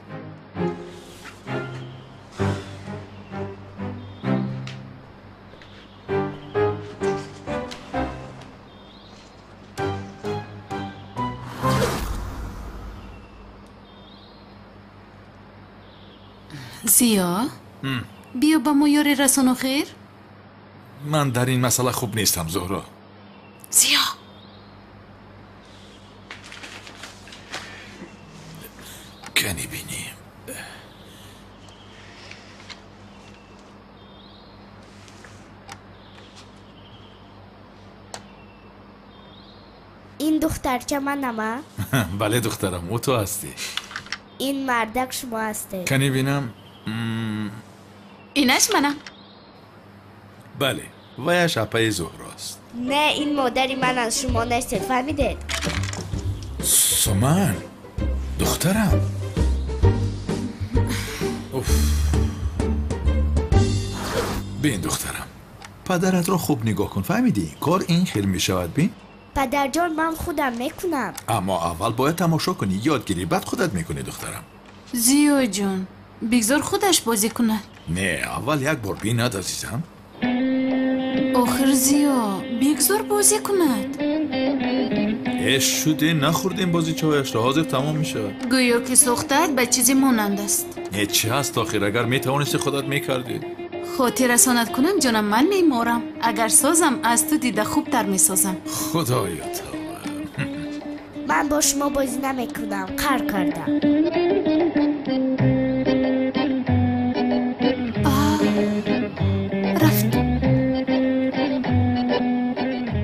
Speaker 16: Зиё, биё ба мо ёре расон охир.
Speaker 1: Ман дар ин масъала хуб нестам, Зуҳро.
Speaker 16: Зиё,
Speaker 1: кани бинем.
Speaker 2: Ин духтарча манама?
Speaker 1: Бале, духтарам, ӯ ту ҳастӣ.
Speaker 2: Ин мардак шумо ҳастед.
Speaker 1: Кани бинам.
Speaker 16: Инаш манам.
Speaker 1: Бале, ваяш апаи Зуҳрост.
Speaker 2: Не, ин модари ман аз шумо нестед, фаҳмидед?
Speaker 1: Суман, духтарам. Уф. Бин, духтарам, падаратро хуб нигоҳ кун, фаҳмидӣ? Кор ин хел мешавад, бин.
Speaker 2: Падарҷон, ман худам мекунам.
Speaker 1: Аммо аввал бояд тамошо кунӣ, ёд гирӣ, баъд худат мекунӣ, духтарам.
Speaker 16: Зиёҷон, бигзор худаш бозӣ кунад.
Speaker 1: Не, аввал як бор бинад, азизам.
Speaker 16: Охир, Зиё, бигзор бозӣ кунад.
Speaker 1: Эш шуде, нахӯрдем бозичаҳояшро, ҳозир тамом мешавад.
Speaker 16: Гӯё ки сӯхтаат ба чизе монанд аст.
Speaker 1: Не, чӣ ҳаст охир, агар метавонисти худат мекардӣ.
Speaker 16: Хотиррасонат кунам, ҷонам, ман меморам. Агар созам, аз ту дида хубтар месозам.
Speaker 1: Худоё тавба.
Speaker 2: Ман бо шумо бозӣ намекунам, қар кардам.
Speaker 16: Рафт.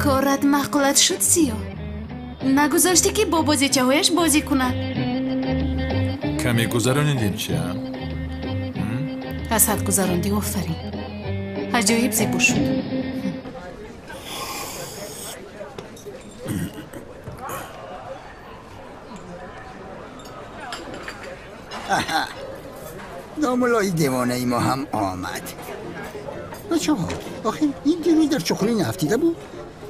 Speaker 16: Корат маъқулат шуд, Зиё? Нагузоштӣ ки бо бозичаҳояш бозӣ кунад.
Speaker 1: Каме гузаронидем чи?
Speaker 16: Аз ҳад гузарондӣ, офарин. Аҷоиб зебо шуд.
Speaker 18: Домулои девонаи мо ҳам омад. Бачаҳо, охир ин дирӯз дар чуқурӣ нафтида буд.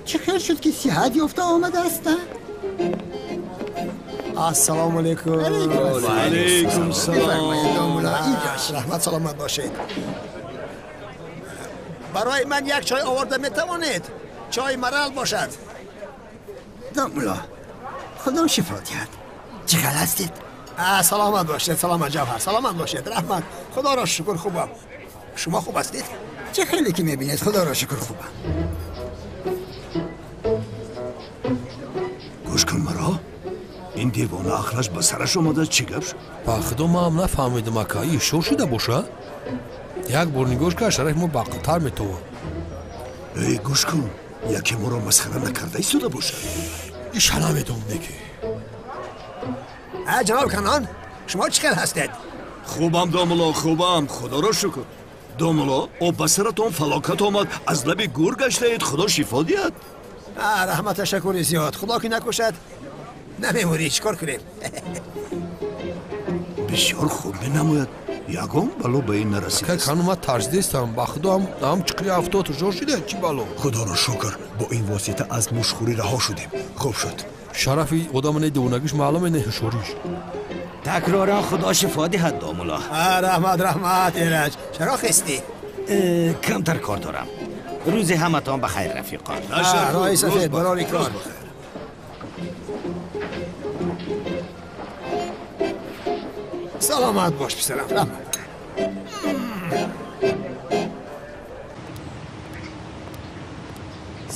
Speaker 18: Чӣ хел шуд ки сиҳат ёфта омадааст?
Speaker 4: Ассалому алайкум.
Speaker 17: Ва алайкум салом.
Speaker 4: Раҳмат, саломат бошед. Барои ман як чой оварда метавонед? Чой марал бошад.
Speaker 18: Домулло, Худо шифо диҳад. Чӣ хел ҳастед?
Speaker 4: Саломат бошед, саломат Ҷавҳар, саломат бошед. Раҳмат, Худоро шукр хубам. Шумо хуб ҳастед?
Speaker 18: Чӣ хеле ки мебинед, Худоро шукр хубам.
Speaker 17: Гӯш кун маро. Ин девона ақлаш ба сараш омада, чӣ гап шуд?
Speaker 10: Ба худо ман ҳам нафаҳмидам, ака. Ин ҳушёр шуда боша? Як бор нигоҳ кард, шарафи мо баақлтар метовад.
Speaker 17: Эй, гӯш кун, яке моро масхара накарда истода бошад.
Speaker 10: Иша намедонам неки.
Speaker 4: Ҷаноб Канон, шумо чӣ хел ҳастед?
Speaker 17: Хубам, домулло, хубам, Худоро шукр. Домулло, об ба саратон фалокат омад, аз лаби гур гаштаед, Худо шифо диҳад.
Speaker 4: Раҳмат, ташаккури зиёд. Худо ки накушад, намемурӣ, чӣ кор кунем?
Speaker 17: Бисёр хуб менамояд. Ягон бало ба ин нарасид.
Speaker 10: Ака, кану ман тарсидистам. Ба худо ҳам чиқри 70 ҳушёр шуда, чӣ бало?
Speaker 21: Худоро шукр, бо ин восита аз мушхӯрӣ раҳо шудем. Хуб шуд.
Speaker 10: Шарафи одама не девонагиш маълуме, не ҳушёриш.
Speaker 14: Такроран Худо шифо диҳад, домулло.
Speaker 4: Раҳмат, раҳмат, Эраҷ. Чаро хестӣ?
Speaker 14: Камтар кор дорам. Рӯзи ҳаматон ба хайр, рафиқон.
Speaker 4: Роҳи сафед, барори кор. Саломат бош, писарам. Раҳмат.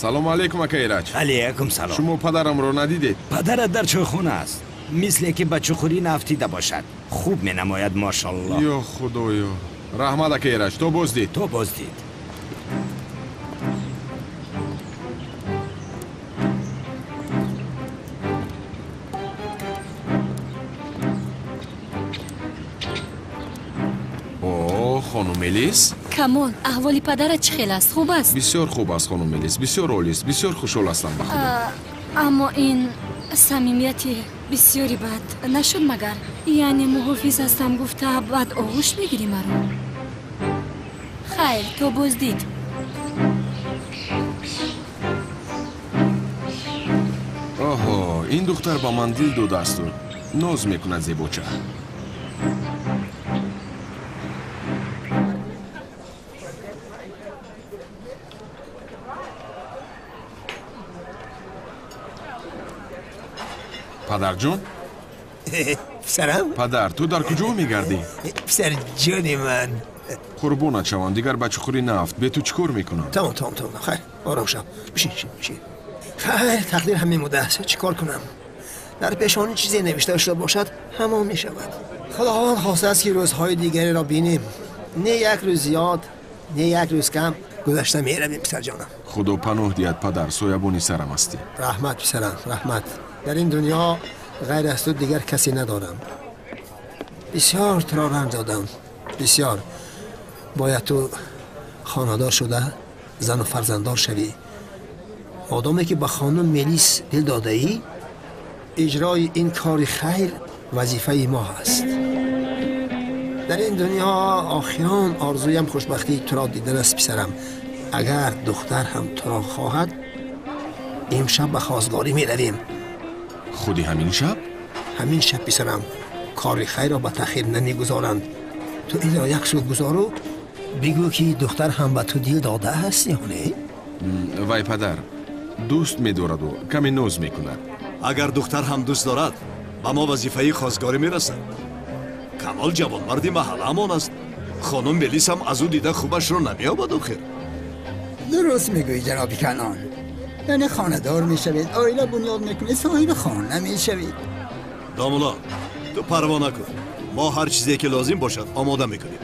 Speaker 12: Салому алайкум, ака Эраҷ.
Speaker 14: Алайкум салом.
Speaker 12: Шумо падарамро надидед?
Speaker 14: Падарат дар чойхона аст. Мисле ки ба чуқурӣ нафтида бошад. Хуб менамояд, машаллоҳ.
Speaker 12: Ё Худоё. Раҳмат, ака Эраҷ, то боздид.
Speaker 14: То боздид.
Speaker 12: Хонум Мелис?
Speaker 13: Камол, аҳволи падарат чӣ хел аст? Хуб аст?
Speaker 12: Бисёр хуб аст, хонум Мелис. Бисёр олист. Бисёр хушҳол ҳастам ба худо.
Speaker 13: Аммо ин самимияти бисёри бад нашуд магар? Яъне муҳофиз ҳастам гуфта баъд оғӯш мегирӣ маро? Хайр, то боздид.
Speaker 12: Оҳо, ин духтар ба ман дил додаасту ноз мекунад зебоча. Падарҷон?
Speaker 4: Писарам?
Speaker 12: Падар, ту дар куҷо мегардӣ?
Speaker 4: Писарҷони ман.
Speaker 12: Қурбонат шавам, дигар ба чуқурӣ нафт. Бе ту чӣ кор мекунам?
Speaker 4: Тамом, тамом, тамом. Хайр, ором шав. Бишин, бишин, бишин. Хайр, тақдир ҳамин будааст. Чӣ кор кунам? Дар пешонӣ чизе навишта шуда бошад, ҳамон мешавад. Худованд хостааст, ки рӯзҳои дигареро бинем. Не як рӯз зиёд, не як рӯз кам. Гузашта меравем, писарҷонам.
Speaker 12: Худо паноҳ диҳад, падар, соябони сарам ҳастӣ.
Speaker 4: Раҳмат, писарам, раҳмат. Дар ин дунё ғайр аз ту дигар касе надорам. Бисёр туро ранҷ додам, бисёр. Бояд ту хонадор шуда, зану фарзанддор шавӣ. Одаме ки ба хонум Мелис дил додаӣ, иҷрои ин кори хайр вазифаи мо ҳаст. Дар ин дунё охирон орзуям хушбахтии туро дидан аст, писарам. Агар духтар ҳам туро хоҳад, имшаб ба хостгорӣ меравем.
Speaker 12: Худи ҳамин шаб?
Speaker 4: Ҳамин шаб, писарам. Кори хайрро ба таъхир намегузоранд. Ту инро як сӯ гузору бигӯ, ки духтар ҳам ба ту дил додааст ё не?
Speaker 12: Вай, падар, дӯст медораду каме ноз мекунад.
Speaker 17: Агар духтар ҳам дӯст дорад, ба мо вазифаи хостгорӣ мерасад. Камол ҷавонмарди маҳаллаамон аст. Хонум Мелис ҳам аз ӯ дида хубашро намеёбад охир.
Speaker 18: Дуруст мегӯӣ, ҷаноби Канон. Яъне хонадор мешавед, оила бунёд мекунед, соҳиби хона мешавед.
Speaker 17: Домулло, ту парво накун. Мо ҳар чизе ки лозим бошад омода мекунем.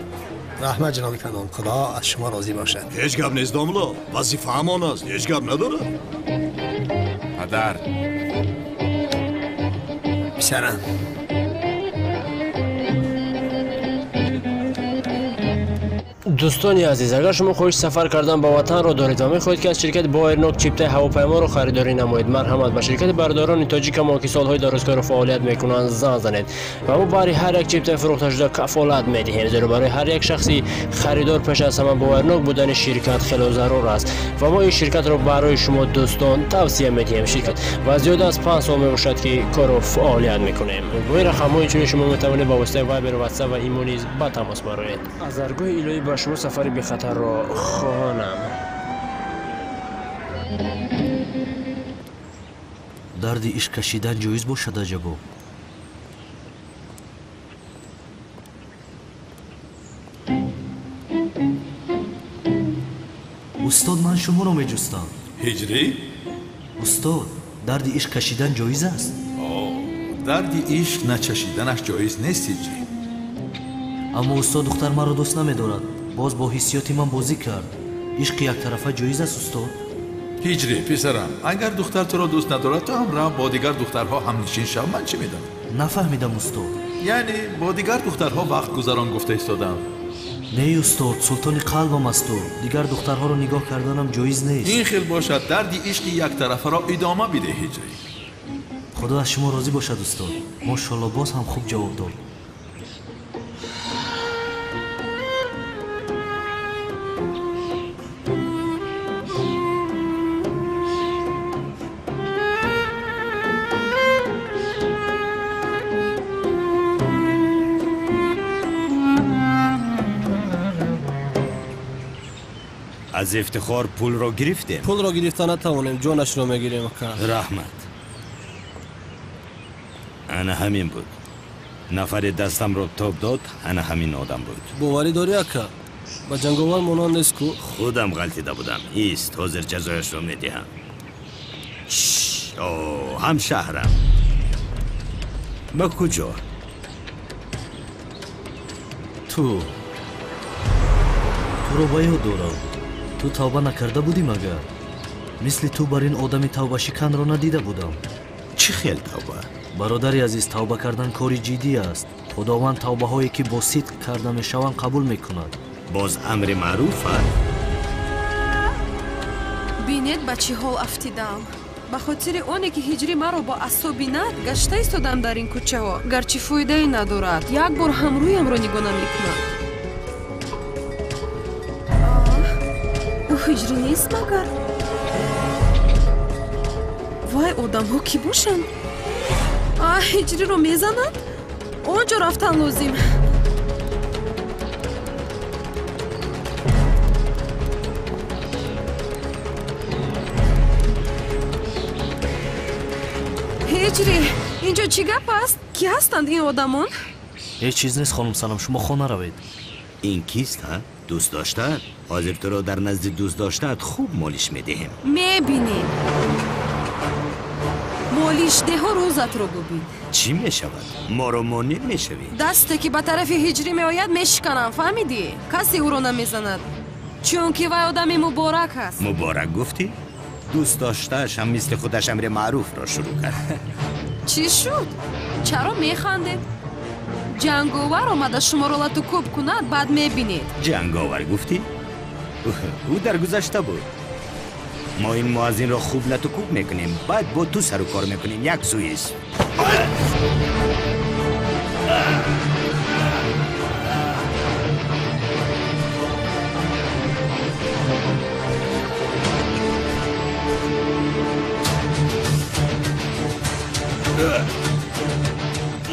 Speaker 4: Раҳмат, ҷаноби Канон, Худо аз шумо розӣ бошад.
Speaker 17: Ҳеҷ гап нест, домулло. Вазифаамон аст, ҳеҷ гап надорад.
Speaker 12: Падар.
Speaker 4: Писарам.
Speaker 3: Дӯстони азиз, агар шумо хоҳиши сафар кардан ба ватанро доред ва мехоҳед, ки аз ширкати Боэрнок чиптаи ҳавопайморо харидорӣ намоед, марҳамат ба ширкати бародарони тоҷикамо, ки солҳои дарозкору фаъолият мекунанд, занг занед ва мо барои ҳар як чиптаи фурӯхташуда кафолат медиҳем, зеро барои ҳар як шахси харидор пеш аз ҳама боварнок будани ширкат хело зарур аст ва мо ин ширкатро барои шумо дӯстон тавсия медиҳем. Ширкат ва зиёда аз 5 сол мебошад, ки кору фаъолият мекунем. Бо ин рақамҳо инчунин шумо метавонед ба воситаи Вайбер, Ватсап ва Имо низ ба тамос бароед. Аз даргоҳи илоҳӣ ба шумо сафари бехатарро хоҳонам.
Speaker 8: Дарди ишқ кашидан ҷоиз бошад аҷабо? Устод, ман шуморо меҷустам.
Speaker 1: Ҳиҷрӣ?
Speaker 8: Устод, дарди ишқ кашидан ҷоиз аст?
Speaker 1: Дарди ишқ начашиданаш ҷоиз нест, ҳиҷрӣ.
Speaker 8: Аммо устод, духтар маро дӯст намедорад. Боз бо ҳиссиёти ман бозӣ кард. Ишқи яктарафа ҷоиз аст, устод?
Speaker 1: Ҳиҷрӣ, писарам, агар духтар туро дӯст надорад, ту ҳам рав бо дигар духтарҳо ҳамнишин шав. Ман чӣ медонам?
Speaker 8: Нафаҳмидам, устод.
Speaker 1: Яъне бо дигар духтарҳо вақт гузарон гуфта истодам.
Speaker 8: Не, устод, султони қалбам аст ту. Дигар духтарҳоро нигоҳ карданам ҷоиз нест.
Speaker 1: Ин хел бошад, дарди ишқи яктарафаро идома бидеҳ, ҳиҷрӣ.
Speaker 8: Худо аз шумо розӣ бошад, устод. Мошалло, боз ҳам хуб ҷавоб дод.
Speaker 14: Аз ифтихор пулро гирифтем.
Speaker 7: Пулро гирифта натавонем, ҷонашро мегирем, ака.
Speaker 14: Раҳмат. Ана ҳамин буд. Нафаре дастамро тоб дод, ана ҳамин одам буд.
Speaker 7: Боварӣ дорӣ, ака? Ба ҷанговар монанд нест ку?
Speaker 14: Худам ғалтида будам. Ист, ҳозир ҷазояшро медиҳам. О, ҳамшаҳрам. Ба куҷо?
Speaker 8: Туро ба ёд дорам. Ту тавба накарда будӣ магар? Мисли ту бар ин одами тавбашиканро надида будам.
Speaker 14: Чӣ хел тавба?
Speaker 8: Бародари азиз, тавба кардан кори ҷиддӣ аст. Худованд тавбаҳое ки бо сидқ карда мешаванд қабул мекунад.
Speaker 14: Боз амри маъруф аст.
Speaker 16: Бинед, ба чӣ ҳол афтидаам. Ба хотири оне ки ҳиҷрӣ маро бо асо бинад, гашта истодам дар ин кӯчаҳо. Гарчи фоидае надорад, як бор ҳам рӯямро нигоҳ намекунад. Ӯ ҳиҷрӣ нест магар? Вай, одамҳо кӣ бошанд? Ҳиҷриро мезананд? Он ҷо рафтан лозим. Ҳиҷрӣ, ин ҷо чӣ гап аст? Кӣ ҳастанд ин одамон?
Speaker 8: Ҳеҷ чиз нест, хонум Санам, шумо хона равед.
Speaker 14: Ин кист, ҳа? Дӯст доштаат? Ҳозир туро дар назди дӯст доштаат хуб молиш медиҳем.
Speaker 16: Мебинем. Молишдеҳо рӯзатро бубин.
Speaker 14: Чӣ мешавад? Моро монеъ мешавӣ?
Speaker 16: Дасте ки ба тарафи ҳиҷрӣ меояд, мешиканам, фаҳмидӣ? Касе ӯро намезанад, чунки вай одами муборак аст.
Speaker 14: Муборак гуфтӣ? Дӯст доштааш ҳам мисли худаш амри маъруфро шурӯъ кард.
Speaker 16: Чӣ шуд? Чаро механдед? Ҷанговар омада шуморо лату кӯб кунад, баъд мебинед.
Speaker 14: Ҷанговар гуфтӣ? Ӯ дар гузашта буд. Мо ин муаззинро хуб лату кӯб мекунем, баъд бо ту сару кор мекунем. Як сӯист.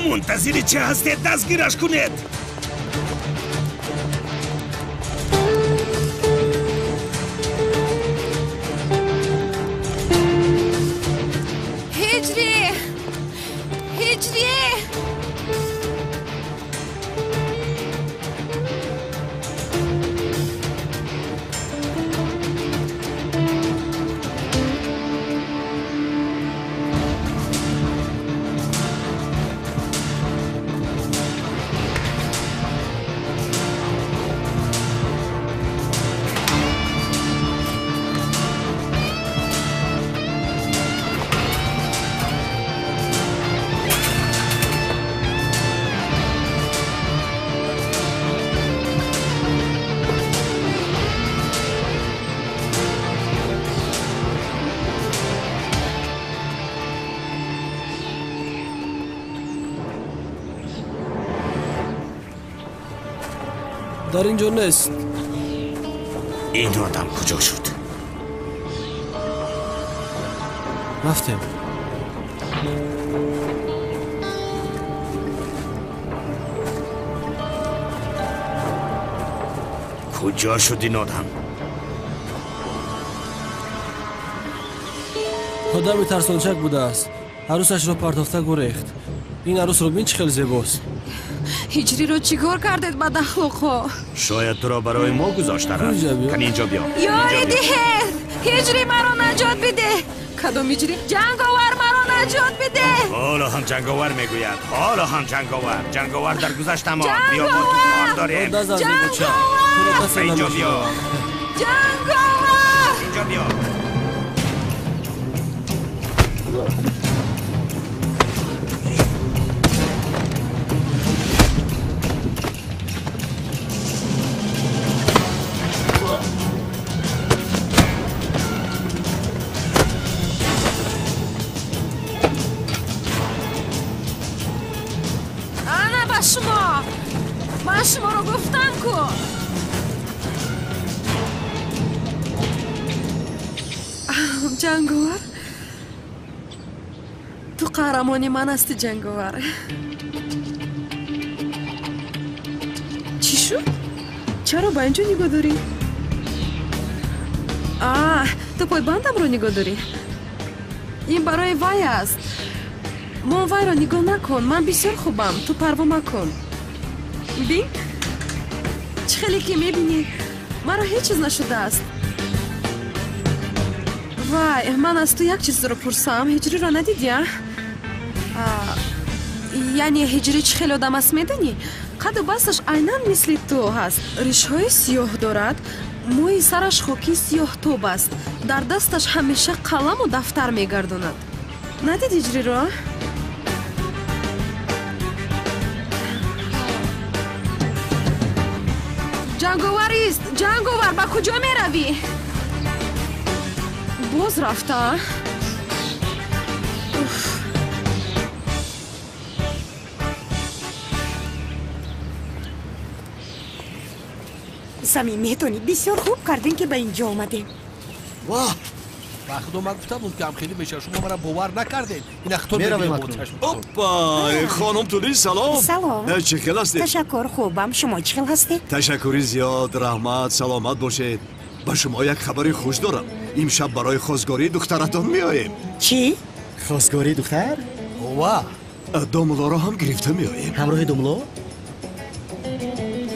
Speaker 14: Мунтазири чӣ ҳастед? Дастгираш кунед!
Speaker 16: Ҳиҷрӣ! Ҳиҷрӣ!
Speaker 7: Дар ин ҷо нест.
Speaker 14: Ин одам куҷо шуд?
Speaker 7: Рафтем.
Speaker 14: Куҷо шуд ин одам?
Speaker 7: Одами тарсончак будааст. Арӯсашро партофта гурехт. Ин арӯсро бин, чӣ хел зебост.
Speaker 16: Ҳиҷриро чӣ кор кардед, бадахлоқҳо?
Speaker 14: Шояд туро барои мо гузошта рафт. Кани инҷо биё.
Speaker 16: Ёри диҳед! Ҳиҷри маро наҷот бидеҳ! Кадом ҳиҷри? Ҷанговар маро наҷот бидеҳ!
Speaker 14: Ҳоло ҳам ҷанговар мегӯяд. Ҳоло ҳам ҷанговар. Ҷанговар дар гузаштамон. Биё, бо ту кор дорем.
Speaker 7: Ҷанговар!
Speaker 14: Инҷо биё.
Speaker 16: Ҷанговар!
Speaker 14: Инҷо биё.
Speaker 16: Ана ба шумо! Ман шуморо гуфтам ку! Ҷанговар, ту қаҳрамони ман ҳастӣ, ҷанговар. Чӣ шуд? Чаро ба ин ҷо нигоҳ дорӣ? А, ту пойбандамро нигоҳ дорӣ? Ин барои вай аст. Мон вайро нигоҳ накун, ман бисёр хубам, ту парво макун. Бин, чӣ хеле ки мебинӣ, маро ҳеҷ чиз нашудааст. Вай, ман аз ту як чизро пурсам. Ҳиҷриро надидӣ, а? Яъне ҳиҷрӣ чӣ хеле одам аст, медонӣ? Қаду басташ айнан мисли ту ҳаст. Ришҳои сиёҳ дорад, мӯи сараш хокии сиёҳтоб аст. Дар дасташ ҳамеша қаламу дафтар мегардонад. Надидӣ ҳиҷриро? Ҷанговарист! Ҷанговар, ба куҷо меравӣ? Боз рафта?
Speaker 11: Самим, медонӣ, бисёр хуб кардем, ки ба ин ҷо омадем.
Speaker 10: Воҳ, ба худо, ман гуфта будам, ки ҳамхелӣ мешавад. Шумо мара бовар накардед. Ин ахтор.
Speaker 17: Меравем. Опа, хонум Тулин, салом.
Speaker 11: Салом.
Speaker 17: Чӣ хел ҳастед?
Speaker 11: Ташаккур, хубам. Шумо чӣ хел ҳастед?
Speaker 17: Ташаккури зиёд, раҳмат, саломат бошед. Ба шумо як хабари хуш дорам. Имшаб барои хостгории духтаратон меоем.
Speaker 11: Чӣ?
Speaker 5: Хостгории духтар?
Speaker 10: Ва
Speaker 17: домулоро ҳам гирифта меоем.
Speaker 5: Ҳамроҳи домуло?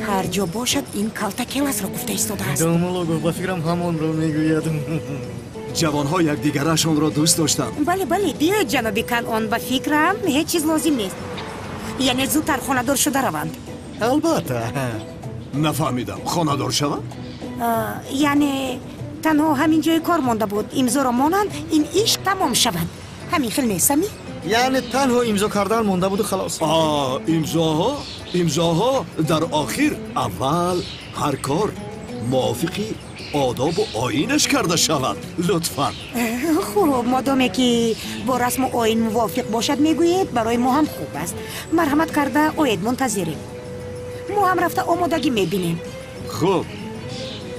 Speaker 11: Ҳар ҷо бошад, ин калтакеласро гуфта истодааст.
Speaker 5: Домуло гуфт, ба фикрам, ҳамонро мегӯяд.
Speaker 17: Ҷавонҳо якдигарашонро дӯст доштанд.
Speaker 11: Бале, бале, биёед, ҷаноби Канъон, ба фикрам, ҳеҷ чиз лозим нест. Яъне зудтар хонадор шуда раванд.
Speaker 5: Албатта.
Speaker 17: Нафаҳмидам, хонадор шаванд?
Speaker 11: Яъне танҳо ҳамин ҷои кор монда буд. Имзоро монанд, ин иш тамом шавад. Ҳамин хел нест, Сами?
Speaker 5: Яъне танҳо имзо кардан монда буду халос.
Speaker 17: Имзоҳо, имзоҳо дар охир. Аввал ҳар кор мувофиқи одобу оинаш карда шавад, лутфан.
Speaker 11: Хуб, модоме ки бо расму оин мувофиқ бошад, мегӯед, барои мо ҳам хуб аст. Марҳамат карда оед, мунтазирем. Мо ҳам рафта омодагӣ мебинем.
Speaker 17: Хуб,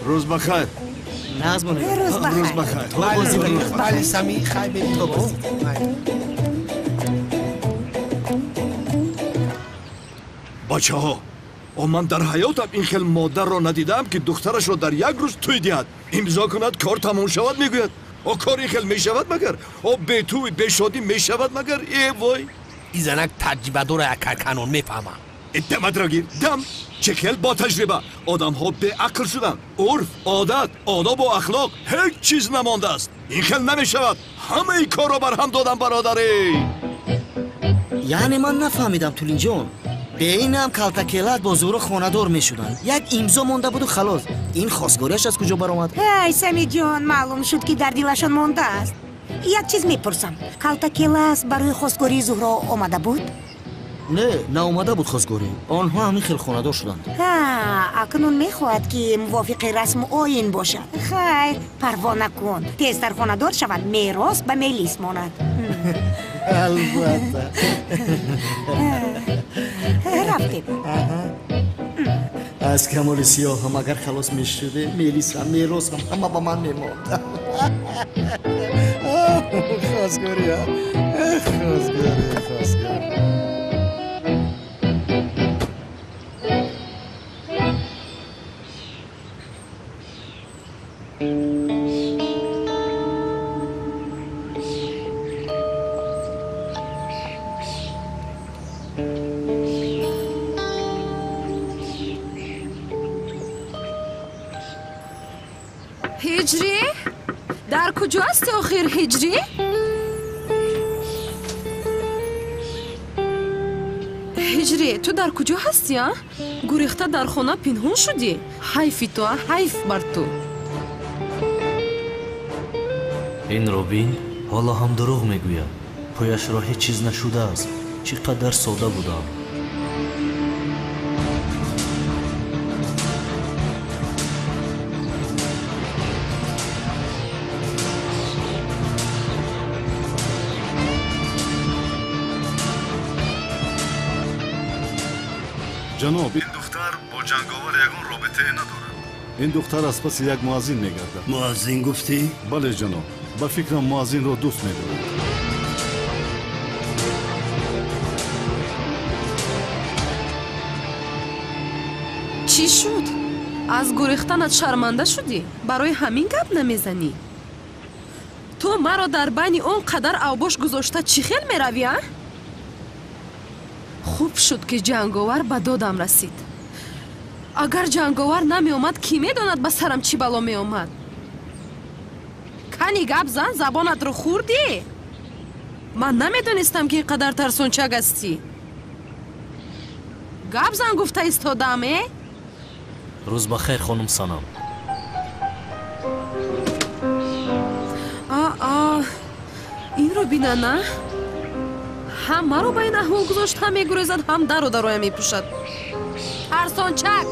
Speaker 17: рӯз ба хайр.
Speaker 11: Рӯз ба хайр.
Speaker 10: Бале, Сами, хайр, мерем.
Speaker 17: Бачаҳо, о, ман дар ҳаётам ин хел модарро надидаам, ки духтарашро дар як рӯз тӯй диҳад, имзо кунад, кор тамом шавад, мегӯяд. О, кор ин хел мешавад магар? О, бетӯй, бешодӣ мешавад магар? Э вой!
Speaker 10: Ин занак таҷрибадора, акаканон мефаҳмам.
Speaker 17: Даматро гир, дам! Чӣ хел бо таҷриба! Одамҳо беақл шуданд. Урф, одат, одобу ахлоқ ҳеҷ чиз намондааст. Ин хел намешавад. Ҳамаи корро барҳам додам, бародаре.
Speaker 5: Яъне ман нафаҳмидам, Тулинҷон. Бе инам калтакелат бо Зуҳро хонадор мешуданд. Як имзо монда буду халос. Ин хостгориаш аз куҷо баромад?
Speaker 11: Ай, Самиҷон, маълум шуд, ки дар дилашон мондааст. Як чиз мепурсам: калтакелас барои хостгории Зуҳро омада буд?
Speaker 5: Не, наомада буд хостгорӣ. Онҳо ҳамин хел хонадор шуданд.
Speaker 11: Акнун мехоҳад, ки мувофиқи расму оин бошад. Хайр, парво накун, тезтар хонадор шаванд, мерос ба Мелис монад.
Speaker 5: Албатта.
Speaker 11: Рафтем.
Speaker 5: Аз камоли сиёҳам агар халос мешуде, мерисам, меросам, ҳама ба ман мемонд. Хосгорӣ, хосгорӣ, хосгорӣ.
Speaker 16: Ҳиҷрӣ? Дар куҷо ҳасти охир, Ҳиҷрӣ? Ҳиҷрӣ, ту дар куҷо ҳастӣ, а? Гурехта дар хона пинҳон шудӣ? Ҳайфи ту, а? Ҳайф бар ту.
Speaker 8: Инро бин, ҳоло ҳам дурӯғ мегӯяд. Пояшро ҳеҷ чиз нашудааст. Чӣ қадар сода будам.
Speaker 6: Ҷаноб, ин духтар бо ҷанговар ягон робитае надорад. Ин духтар аз паси як муаззин мегардад.
Speaker 17: Муаззин гуфтӣ?
Speaker 6: Бале, ҷаноб. Ба фикрам, муаззинро дӯст медорад.
Speaker 16: Чӣ шуд? Аз гурехтанат шарманда шудӣ? Барои ҳамин гап намезанӣ? Ту маро дар байни он қадар авбош гузошта чӣ хел меравӣ, а? Хуб шуд, ки ҷанговар ба додам расид. Агар ҷанговар намеомад, кӣ медонад ба сарам чӣ бало меомад? Кани гап зан, забонатро хӯрдӣ? Ман намедонистам, ки ин қадар тарсончак ҳастӣ. Гап зан гуфта истодаам, э?
Speaker 8: Рӯз ба хайр, хонум Санам.
Speaker 16: Аа, инро бинана. Ҳам маро ба ин аҳвол гузошт, ҳам мегурезад, ҳам дару дароя мепӯшад. Тарсончак!